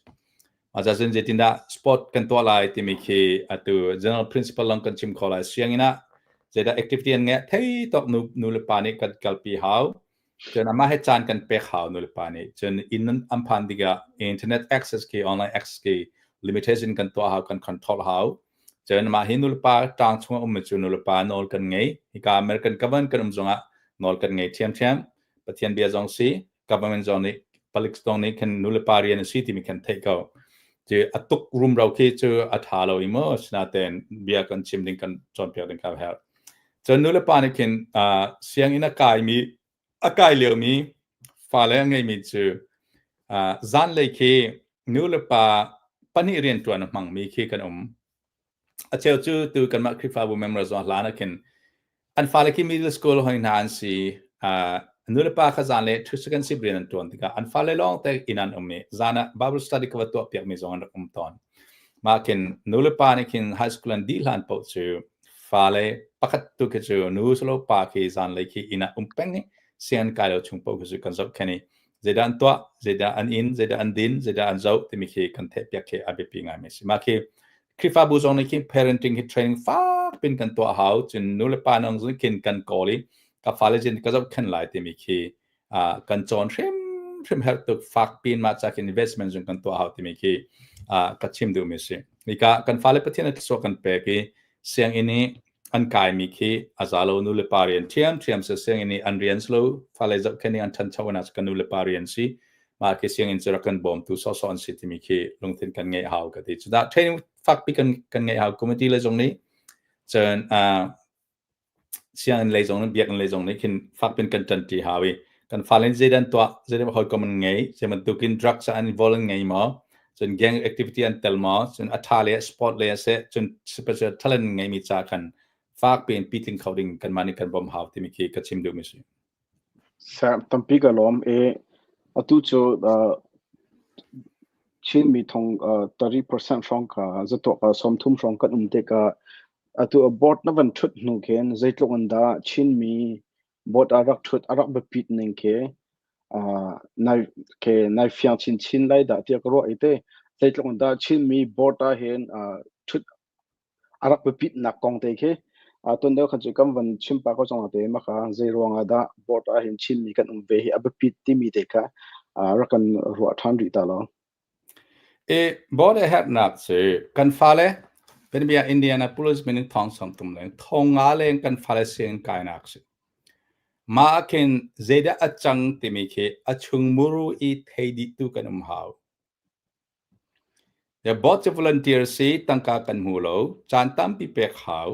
Mah ca cun zeitindah sport kan tuah lai timi khi atu general principle lawng kan chim kho lai. Sianginn ah zeidah activity an ngeih thei tawk nu nu le pa nih kan kalpi hau. Cun amah he caan kan pek hau nu le pa nih. Cun inn an phan tikah internet access khi online access khi limitation kan tuah hau kan control hau. Cun mah hi nu le pa ṭang chung a ummi cu nu le pa nawl kan ngei. Hika American government kan um zongah nawl kan ngei ṭhiamṭhiam. Pathian bia zong si, government zong nih palik zong nih khan nu le pa rian a si timi khan theih ko. Cu a tuk rumro khi cu a ṭha lo i maw sinain bia kan chim ding kan cawnpiak ding kha a herh. Cun nu le pa nih khin sianginn a kaimi a kai liomi fale a ngeimi cu zanlei khi nu le pa pahnih rianṭuan a hmangmi khi kan um. A cheu cu tu kanmah Khrihfabu member zong hlan ah khin an fale khi middle school hoi hna an si. Nu le pa kha zan le second shift rian an ṭuan tikah an fale lawng te inn an um i zan ah Bible study ka va tuah piakmi zong an rak um tawn. Mah khin nu le pa nih khin high school an dih hlan paoh cu fale pakhat tu khi cu nu silo pa khi zanlei khi inn ah um peng i sianginn kai lo chung paoh khi cu kan zohkhenh i zeidah an tuah, zeidah an in, zeidah an din, zeidah an zoh timi khi kan theihpiak khi a biapi ngaimi a si. Mah khi Khrihfabu zong nih khin parenting hi training fak pin kan tuah hau cun nu le pa nang zong khin kan kawl i ka fale jin ka zohkhenh lai timi khi kan cawn hrimhrim herh tuk fak pin mah ca khin investment zong kan tuah hau timi khi ka chim duhmi si. Hika kan fale Pathian a thluachuah kan pek i sianginn i an kaimi khi a za lo nu le pa rian ṭhiamṭhiam si sianginn i an rian si lo fale zohkhenh i an ṭhancho in ah kan nu le pa rian si mah khi sianginn cu rak kan bawmtu sawhsawh an si timi khi lungthin kan ngeih hau ka ti cu dah training fakpi kan kan ngeih hau committee le zong nih cun sianginn lei zong nih biakinn lei zong nih khin fakpin kan ṭanṭi hau i kan fale nih zeidah an tuah zeidah hawikom an ngei zei bantukin drugs an involve an ngei maw cun gang activity an tel maw cun a ṭha le sport le a seh cun special talent ngeimi ca khan fak piin pitling kho ding kanmah nih kan bawmh hau timi khi ka chim duhmi si. Tampi ka lawm i atu cu Chinmi thong 30% hrawng kha zatuak 30 hrawng kan um tikah atu a board na van ṭhut hnu khin zeitluk in dah Chinmi board ah rak ṭhut a rak biapit ning khi nai ke nai fiang chinchin lai dah tiah ka ruah i te zeitluk in dah Chinmi board ah hin ṭhut a rak biapitnak kong te khi tuan deuh khan cu kan van chim pah ko cang te maka zei ruang ah dah board ah hin Chinmi kan um ve hi a biapit timi te kha rak kan ruah ṭhan rih ta lo. I board a herhnak cu kan fale bianabia Indianapolis min thong sawmthum leng thong nga leng kan fale sianginn kainak si. Mah ah khin zeidah a cang timi khi a chung muru i thei dih tu kan um hau. The board cu volunteer si tangka kan hmu lo, caan tampi pek hau.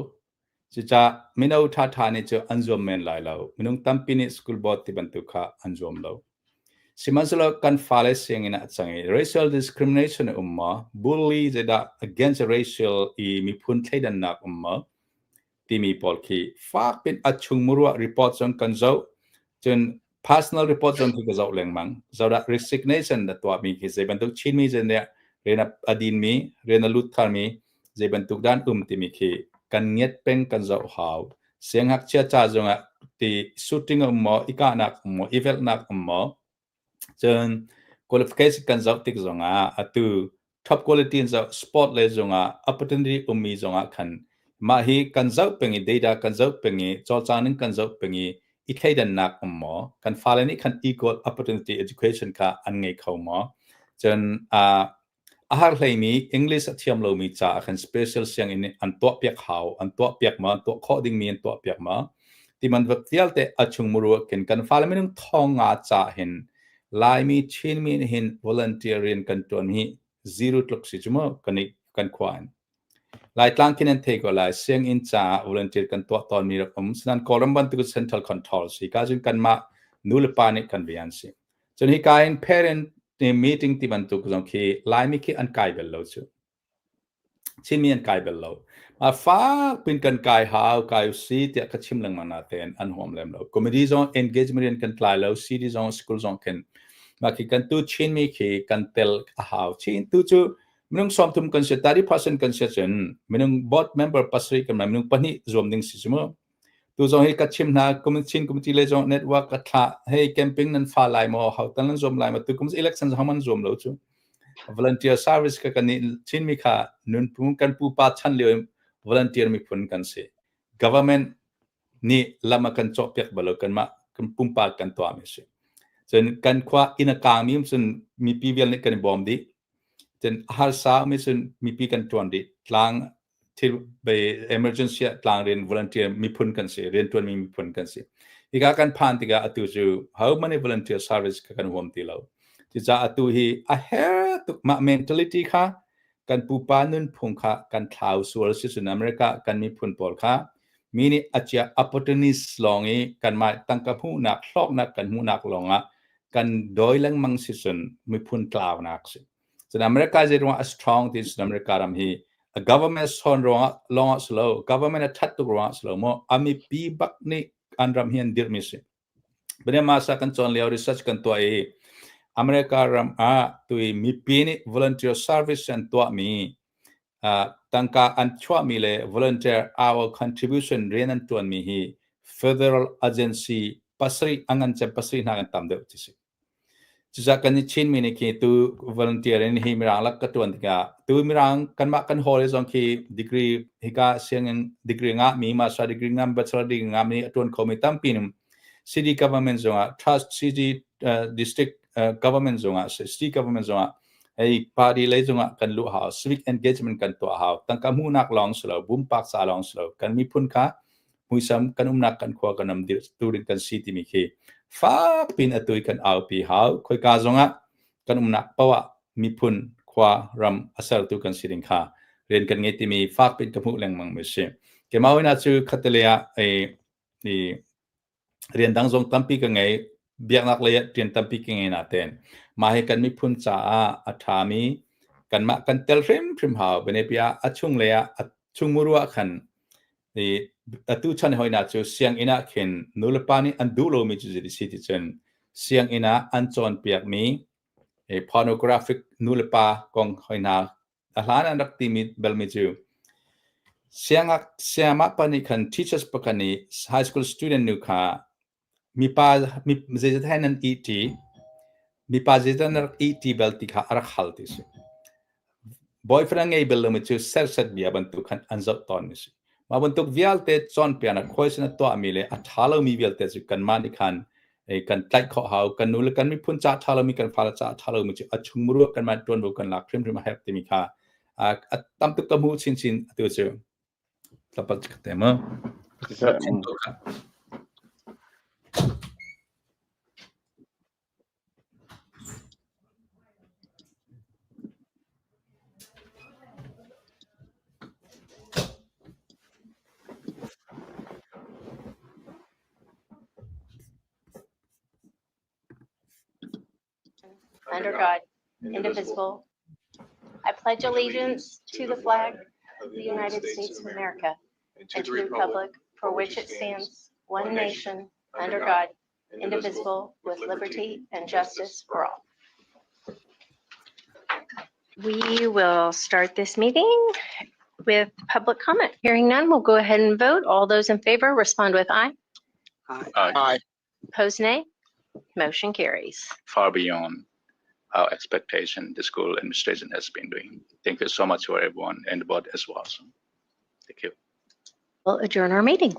Cucaah mino ṭhaṭha nih cu an zuam men lai lo. Minung tampi nih school board ti bantuk kha an zuam lo. Sihmanhsehlaw kan fale sianginn ah a cang i racial discrimination a um maw? Bully zeidah against racial i miphun thleidannak um maw? Timi pawl khi fak pin a chung muruah report zong kan zoh. Cun personal report zong khi ka zoh lengmang. Zodah resignation na tuahmi khi zei bantuk Chinmi zei rian a dinmi, rian a lut tharmi, zei bantuk dan um timi khi kan ngiat peng kan zoh hau. Siangngakchia ca zongah ti shooting um maw, i kahnak um maw, i velhnak um maw, cun qualification kan zoh tik zongah atu top quality in zoh sport le zongah opportunity ummi zongah khan mah hi kan zoh peng i data kan zoh peng i cawlcang ning kan zoh peng i i thleidannak um maw kan fale nih khan equal opportunity education kha an ngei kho maw cun A har hleimi English a thiam lomi caah khan special sianginn nih an tuahpiak hau, an tuahpiak maw, an tuah khawh dingmi an tuahpiak maw? Ti bantuk vialte a chung muru ah khin kan fale minung thong nga caah hin Laimi Chinmi nih hin volunteer rian kan ṭuan hi zero tluk si cu mu kan i kan khua in. Laitlang khin an thei ko lai sianginn caah volunteer kan tuah tawnmi rak um. Sinain Kawlram bantuk central control si ka cun kanmah nu le pa nih kan rian si. Cun hika in parent meeting ti bantuk zong khi Laimi khi an kai bel lo cu. Chinmi an kai bel lo. Ma fak pin kan kai hau, kai usi tiah ka chim lengmang natein an huam lem lo. Committee zong engagement rian kan tlai lo, city zong school zong khin. Mah khi kan tu Chinmi khi kan tel a hau. Chin tu cu minung 30 kan si, 30% kan si cun minung board member pasarih kan minung pahnih zuam ding si cu mu. Tu zong hi ka chim hna Chin committee le zong network ka thlah hey camping nan fa lai maw ho tan nan zuam lai maw tu kum election zong man zuam lo cu volunteer service ka kan nih Chinmi kha nunphung kan pupa chan lio volunteer miphun kan si government nih lam a kan cawhpiak bal lo kanmah kan pumpak kan tuahmi a si. Cun kan khua inn a kaangmi um cun mipi vial nih kan i bawm dih. Cun a harsa mi cun mipi kan ṭuan dih. Tlang thil emergency ah tlang rian volunteer miphun kan si, rianṭuanmi miphun kan si. Hika kan phan tikah atu cu how many volunteer service kha kan huam ti lo. Cucaah atu hi a her tuk mah mentality kha kan pupa nunphung kha kan thlau sual si cun America kan miphun pawl kha mi nih a chia opportunist lawng i kanmah tangka hmuhnak hlawknak kan hmuhnak lawngah kan dawi lengmang si cun miphun tlaunak si. Cun America zei ruangah a strong ti cun America ram hi a government son ruangah lawngah si lo government a that tuk ruangah si lo maw a mipi bak nih an ram hi an dirhmi si. Banyamasa kan cawn lio research kan tuah i America ram ah tui mipi nih volunteer service an tuahmi tangka an chuahmi le volunteer hour contribution rian an tuanmi hi federal agency pasarih a ngan cem pasarih hna kan tam deuh ti si. Cucaah kan i Chinmi nih khi tu volunteer in hi Mirang lak ka tuan tikah tu Mirang kanmah kan hawl zong khi degree hika sianginn degree ngahmi master degree ngam bachelor degree ngahmi a tuan khomi tampi nim city government zongah trust city district government zongah city government zongah hei party lei zongah kan luh hau civic engagement kan tuah hau tangka hmuhnak lawng si lo pumpak ca lawng si lo kan miphun kha muisam kan umnak kan khua kan um turin kan si timi khi fak pin atu i kan aupi hau khoika zongah kan umnak poah miphun khua ram a sertu kan si ding kha rian kan ngei timi fak pin ka hmuh lengmang mi si kemawina cu khatale ah i rian dang zong tampi ka ngei biaknak lei ah rian tampi ka ngei natein mah hi kan miphun caah a ṭhami kanmah kan tel hrimhrim hau benepia a chung lei ah a chungmuru ah khan I atu chan hoina cu sianginn ah khin nulepa nih an duh lomi cu zei si ti cun sianginn ah an cawnpiakmi pornographic nulepa kong hoina a hlan an rak timi belmi cu siangak siamah pa nih khan teachers pakhat nih high school student nu kha mipa zeizat he nan ihṭi mipa zeizat nan rak ihṭi bal ti kha a rak hal ti si. Boyfriend ngei bal lomi cu serset bia bantuk khan an zoh tawn mi si. Mah bantuk vialte cawnpiaknak khuaisin a tuahmi le a ṭha lomi vialte cu kanmah nih khan kan tlaih khawh hau. Kan nu le kan miphun ca ṭha lomi kan fale ca ṭha lomi cu a chungmuru kanmah ṭuanvo kan lak hrimhrim a herh timi kha a tam tuk ka hmuh chinchin atu cu. Tlawmpal ka te mu. Under God, indivisible. I pledge allegiance to the flag of the United States of America and to the republic for which it stands, one nation, under God, indivisible, with liberty and justice for all. We will start this meeting with public comment. Hearing none, we'll go ahead and vote. All those in favor respond with aye. Aye. Aye. Opposed, nay. Motion carries. Far beyond our expectation the school administration has been doing. Thank you so much for everyone and the board as well. So, thank you. We'll adjourn our meeting.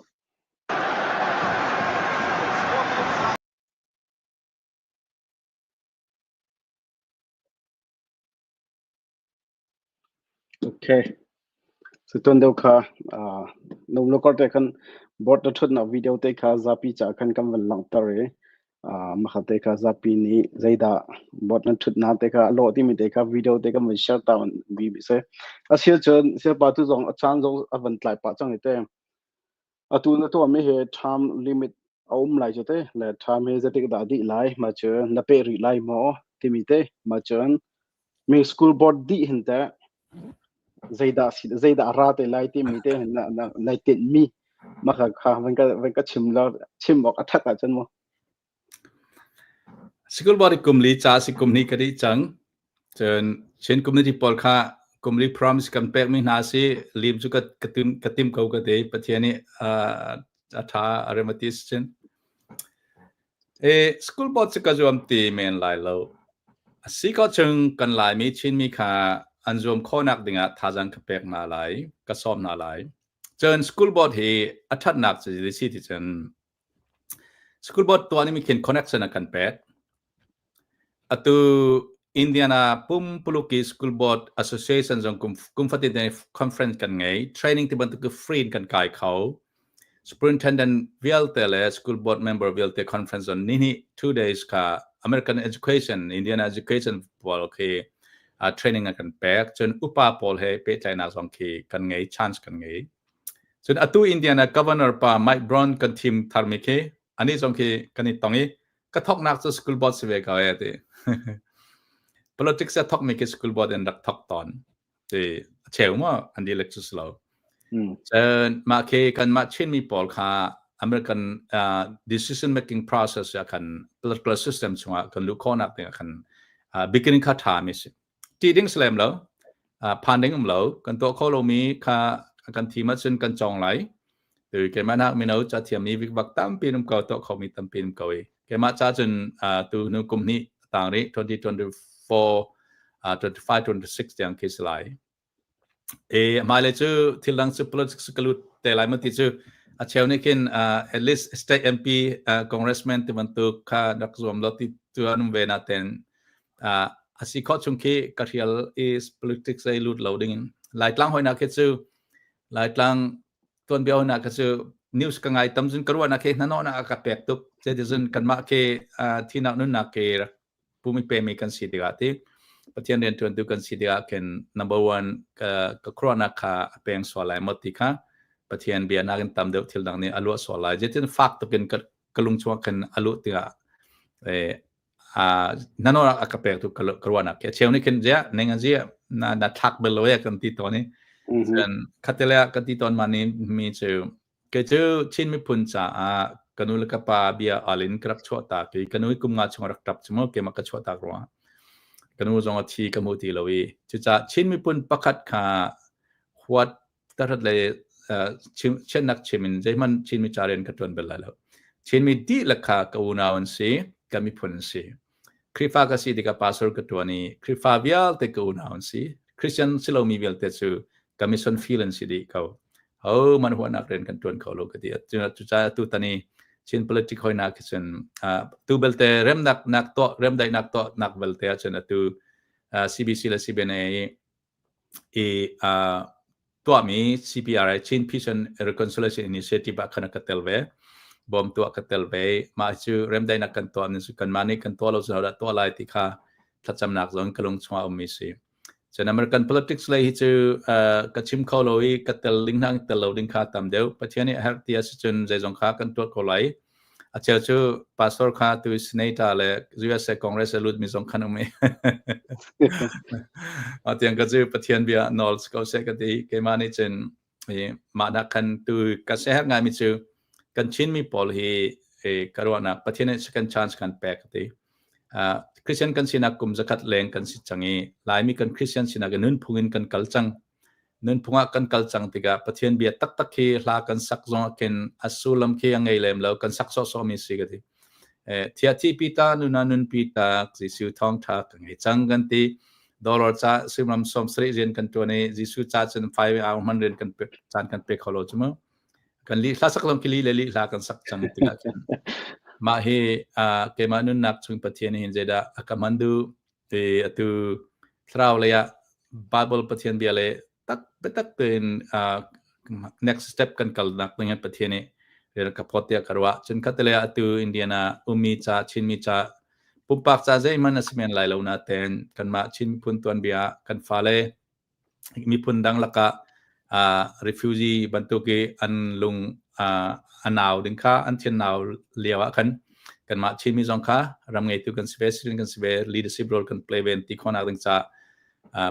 Okay. So tuan deuh kha no lokar te khan board na thutnak video te kha zapi ca khan kan van langhter i makha te kha zapi nih zeidah board na thutnak te kha a lawh timi te kha video te kan van share ta bi bi se. Asia cun siapa tu zong a caan zong a van tlai pah cang i te. Atu na tuahmi hi term limit a um lai cu te le term hi zeitik dah a dih lai ma cu na peh rih lai maw timi te ma cun mi school board dih hin teh zeidah si zeidah a ra te lai timi te hin na na nai tinhmi mah kha kha van ka van ka chim la chim awk a that ahcun mu. School board i kum li ca si kum hnih ka dih cang. Cun Chin community pawl kha kum li promise kan pekmi hna si lim cu ka ka tim ka tim ko ka ti. Pathian nih a tha a rem a ti si cun. E school board cu ka zuam ti men lai lo. A si ko chung kan Laimi Chinmi kha an zuam khawhnak dingah thazaang ka pek hna lai, ka sawm hna lai. Cun school board hi a ṭhatnak cu si ti cun School board tuah nih khin connection a kan pek. Atu Indiana pumpuluk i school board association zong kum kum fatin te conference kan ngei. Training ti bantuk free in kan kai kho. Superintendent vialte le school board member vialte conference on ni 2 days ka American education, Indiana education pawl khi training a kan pek. Cun upa pawl he pehtlainak zong khi kan ngei, chance kan ngei. Cun atu Indiana governor pa Mike Braun kan thim tharmi khi anih zong khi kan i tong i ka thoknak cu school board si ve ko e ti. Politics a thokmi khi school board in rak thok tawn. Ti a cheu ma an dihlak cu si lo. Cun mah khi kanmah Chinmi pawl kha American decision making process ah khan political system chungah kan luh khawhnak ding ah khan beginning kha ṭha mi si. Ṭih ding si lem lo. Phan ding um lo. Kan tuah kho lomi kha kan thim ahcun kan cawng lai. Tu keimah nak mino ca thiammi vikvak tampi um ko tuah khomi tampi um ko i keimah ca cun tu hnu kum hnih tang rih 2024 25 26 tiang khi si lai. E hmailei cu thil dang cu politics ka lut te lai ma ti cu a cheu nih khin at least state MP, congressman ti bantuk kha rak zuam lo ti tu an um ve na ten a si khawh chung khi ka hrial i politics ei lut lo ding in. Laitlang hoina khi cu Laitlang tuanbia hoina khi cu news ka ngai tam zun ka ruahnak khi hnanawhnak a ka pek tuk. Cun kanmah khi thinak nunnak khi rak pumi pemi kan si tikah ti Pathian rianṭuantu kan si tikah khin number one ka ka khuaruahnak kha a peng sual lai maw ti kha Pathian bia nakin tam deuh thil dang nih a luah sual lai. Zeitin fak tukin ka ka lung chungah khin a luh tikah eh a nanor a ka pek tu ka ruahnak ke cheu nih khin zia ning zia na na thlak bel lo ya kan ti tawn i cun khatele ka ti tawn ma ni mi cu Kei cu Chin miphun caah ka nu le ka pa bia al in ka rak chuahtak i ka nu i kum nga chung a rak ṭap cu mu keimah ka chuahtak ruangah. Ka nu zong a thi ka hmu ti lo i cucaah Chin miphun pakhat kha huat tahrat le chiatnak chim in zeihmanh Chinmi ca rian ka ṭuan bal lai lo. Chinmi dihlak kha ka unau an si, ka miphun an si. Khrihfa ka si tikah pastor ka ṭuan i Khrihfa vialte ka unau an si. Christian si lomi vialte cu ka mission field an si dih ko. Ho man huahnak rian kan ṭuan kho lo ka ti. Cucaah tutan i Chin politic hoinak hi cun tu belte remnak nak tuah remdaihnak tuah nak belte ahcun atu CBC le CBNA i tuahmi CPRI, Chin Peace and Reconciliation Initiative ah khan ka tel ve. Bawm tuah ka tel ve. Mah cu remdaihnak kan tuah ning cu kanmah nih kan tuah lo cu hodah tuah lai ti kha thlacamnak zong ka lung chungah ummi si. Cun American politics lei hi cu ka chim kho lo i ka tel ding hna tel lo ding kha tam deuh. Pathian nih a herh ti a si cun zeizong kha kan tuah ko lai. A cheu cu pastor kha tu senator le USA Congress a lutmi zong khan um i a tiang ka cu Pathian bia nawl ko seh ka ti. Keimah nih cun mah nak khan tu ka seher ngaimi cu kan Chinmi pawl hi ka ruahnak Pathian nih second chance kan pek ka ti. Christian kan sinak kum zakhat leng kan si cang i Laimi kan Christian sinak in nunphung in kan kal cang. Nunphung ah kan kal cang tikah Pathian bia taktak hi hla kan sak zong ah khin a sullam khi a ngei lem lo, kan sak sawhsawh mi si ka ti. Thia thi pi ta nuna nun pi ta Jesuh thawngtha ka ngei cang kan ti. Dollar ca suimilam 70 rian kan tuan i Jesuh ca cun 5 hour hman rian kan pe caan kan pe kho lo cu mu. Kan li hla sak lawng ki li le li hla kan sak cang tikah khin mah hi keimah nunnak chung Pathian hin zeidah a ka hman duh ti atu thlarau lei ah Bible Pathian bia le tak biatak tein next step kan kalnak ding in Pathian nih rian ka phawt tiah ka ruah. Cun khattelei ah atu Indiana ummi ca Chinmi ca pumpak ca zeihmanh a si men lai lo natein kanmah Chin miphun tuanbia kan fale miphun dang lakah refugee bantuk i an lung a nau ding kha an thian nau lio ah khan kanmah Chinmi zong kha ram ngeitu kan si ve, citizen kan si ve, leadership role kan play ve ti khawhnak ding caah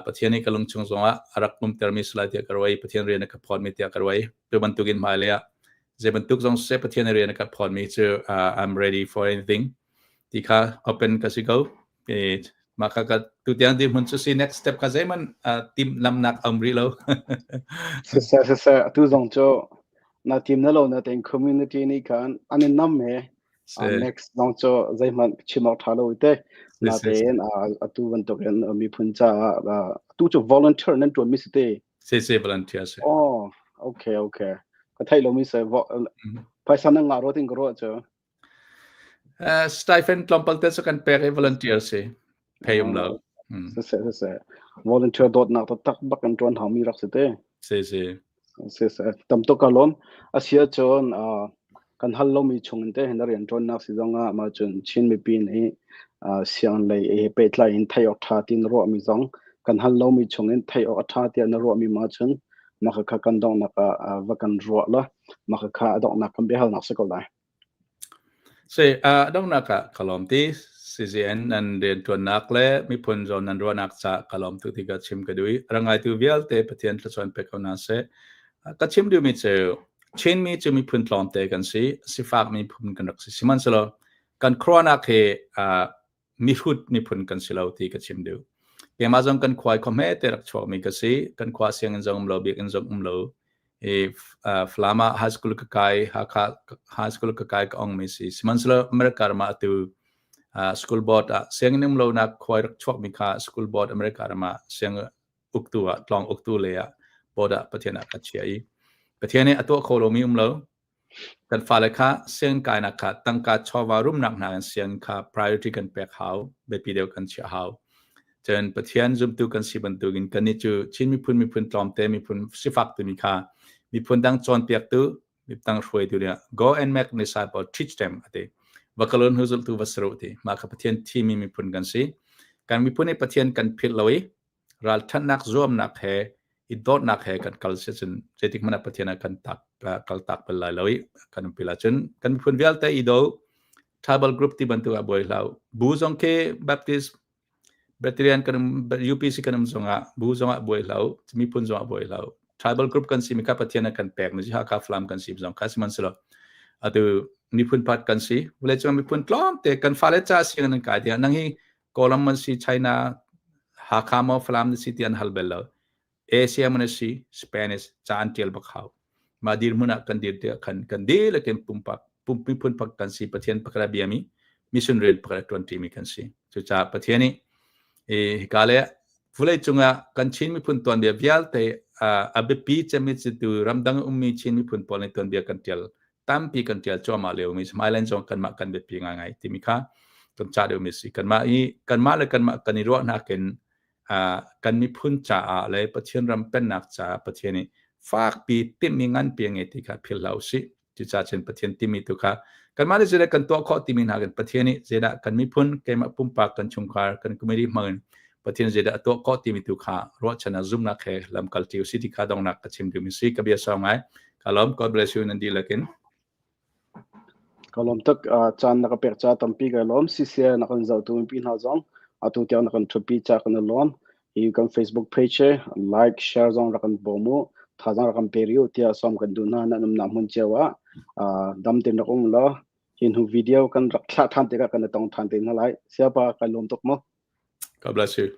Pathian i ka lung chung zongah a rak umtermi si lai tiah ka ruah i Pathian rian a ka phawtmi tiah ka ruah i tu bantukin hmailei ah zei bantuk zong siseh Pathian rian a ka phawtmi cu I'm ready for anything. Ti kha open ka si ko. E mah kha ka tutiang dirhmun cu si next step kha zeihmanh tim lamnak a um rih lo. Siseh siseh atu zong cu na tim na lo na tein community nih khan an in nam he next zong cu zeihmanh chim awk ṭha lo te na tein atu bantukin miphun caah atu cu volunteer nan ṭuan mi si te. Si si volunteer si. Oh okay okay ka theih lo mi se phaisa na ngah ro tin ka ruah cu. Stipend tlawmpal te cu kan pek i volunteer si. Pay um lo. Siseh siseh. Volunteer dawtnak taktak bak kan ṭuan hau mi rak si te. Si si. Siseh. Tam tuk ka lawm. A si ahcun kan hal lomi chung in te hin rian ṭuannak si zong ah mah cun Chin mipi nih sianginn lei he pehtlai in theih awk ṭha ti na ruahmi zong kan hal lomi chung in theih awk a ṭha tiah na ruahmi mah cun mah kha kan donghnak ah va kan ruah la mah kha a donghnak kan biahalnak si ko lai. Si, a donghnak ah ka lawm ti. CZN nan rianṭuannak le miphun zawn nan ruahnak caah ka lawm tuk ti ka chim ka duh i a ngaitu vialte Pathian thluachuah pe ko hna seh. Ka chim duhmi cu Chinmi cu miphun tlawmte kan si, sifak miphun kan rak si. Sihmanhsehlaw kan khuaruahnak hi mihrut miphun kan si lo ti ka chim duh. Keimah zong kan khua i khua hmete rak chuakmi ka si. Kan khua sianginn zong um lo, biakinn zong um lo. I Falam ah high school ka kai, Hakha high school ka kai ka ongmi si. Sihmanhsehlaw America ram ah atu school board ah sianginn um lonak khua rak chuakmi kha school board America ram ah siang uktu ah tlawng uktu le ah board ah Pathian ah ka chia i Pathian nih a tuah kho lomi um lo. Kan fale kha sianginn kainak kha tangka chawva rumnak hna in sianginn kha priority kan pek hau, biapi deuh kan chiah hau. Cun Pathian zumtu kan si bantukin kannih cu Chin miphun miphun tlawmte miphun sifak timi kha miphun dang cawnpiaktu, dang hruaitu nih go and make disciple, teach them ati. Va kalun hu zultu va saru ti. Mah kha Pathian thimi miphun kan si. Kan miphun nih Pathian kan philh lo i ralṭhatnak zuamnak he i dawtnak he kan kal si cun zeitik hmanh ah Pathian ah kan tak kal tak bal lai lo i kan umpi la cun kan miphun vialte i do tribal group ti bantuk ah buai hlah bu zong khi Baptist Presbyterian kan um UPC kan um zongah bu zongah buai hlah miphun zongah buai hlah tribal group kan si mi kha Pathian a kan pek mi Hakha Falam kan si zong kha sihmanhsehlaw atu miphun pat kan si vawleicung miphun tlawmte kan fale ca sianginn an kai tiah nang hi Kawlram man si, China, Hakha maw Falam na si ti an hal bel lo. Asia man si, Spanish ca an tial bak hau. Mah dirhmun ah kan dir tiah khan kan dihlak in pumpak miphun pak kan si Pathian pakhat a biami mission rian pakhat a tuan mi kan si. Cucaah Pathian nih hika le vulei cungah kan Chin miphun tuanbia vialte a biapi cemmi cu ramdang ummi Chin miphun pawl nih tuanbia kan tial tampi kan ṭial cuahmah liomi hmailei zong kanmah kan biapi ngaingai timi kha kan cah deuhmi si. Kanmah i kanmah le kanmah kan i ruahnak in kan miphun caah le Pathian ram pennak caah Pathian nih fakpi timhmi nganpi a ngei ti kha philh hlah usih. Cucaah cun Pathian timi tu kha kanmah nih zeidah kan tuah khawh timi hna kan Pathian nih zeidah kan miphun keimah pumpak kan chungkhar kan community hmangin Pathian zeidah a tuah khawh timi tu kha ruahchan ah zumnak he lamkal ṭi usih ti kha donghnak ka chim duhmi si. Ka bia sau ngai. Ka lawm. God bless you nan dihlak in. Ka lawm tuk. Caan na ka pek ca tampi ka lawm. CCA na kan zohtu mipi hna zong atu tiang na kan ṭhutpi ca kan i lawm. Hi kan Facebook page like, share zong rak kan bawm u. Thazaang rak kan pe rih u tiah sawm kan duh hna. Nan umnak hmun cio ah dam tein rak um law hi hnu video kan rak thlah ṭhan tikah kan i tong ṭhan te hna lai. Siapa, kan lawm tuk mu. God bless you.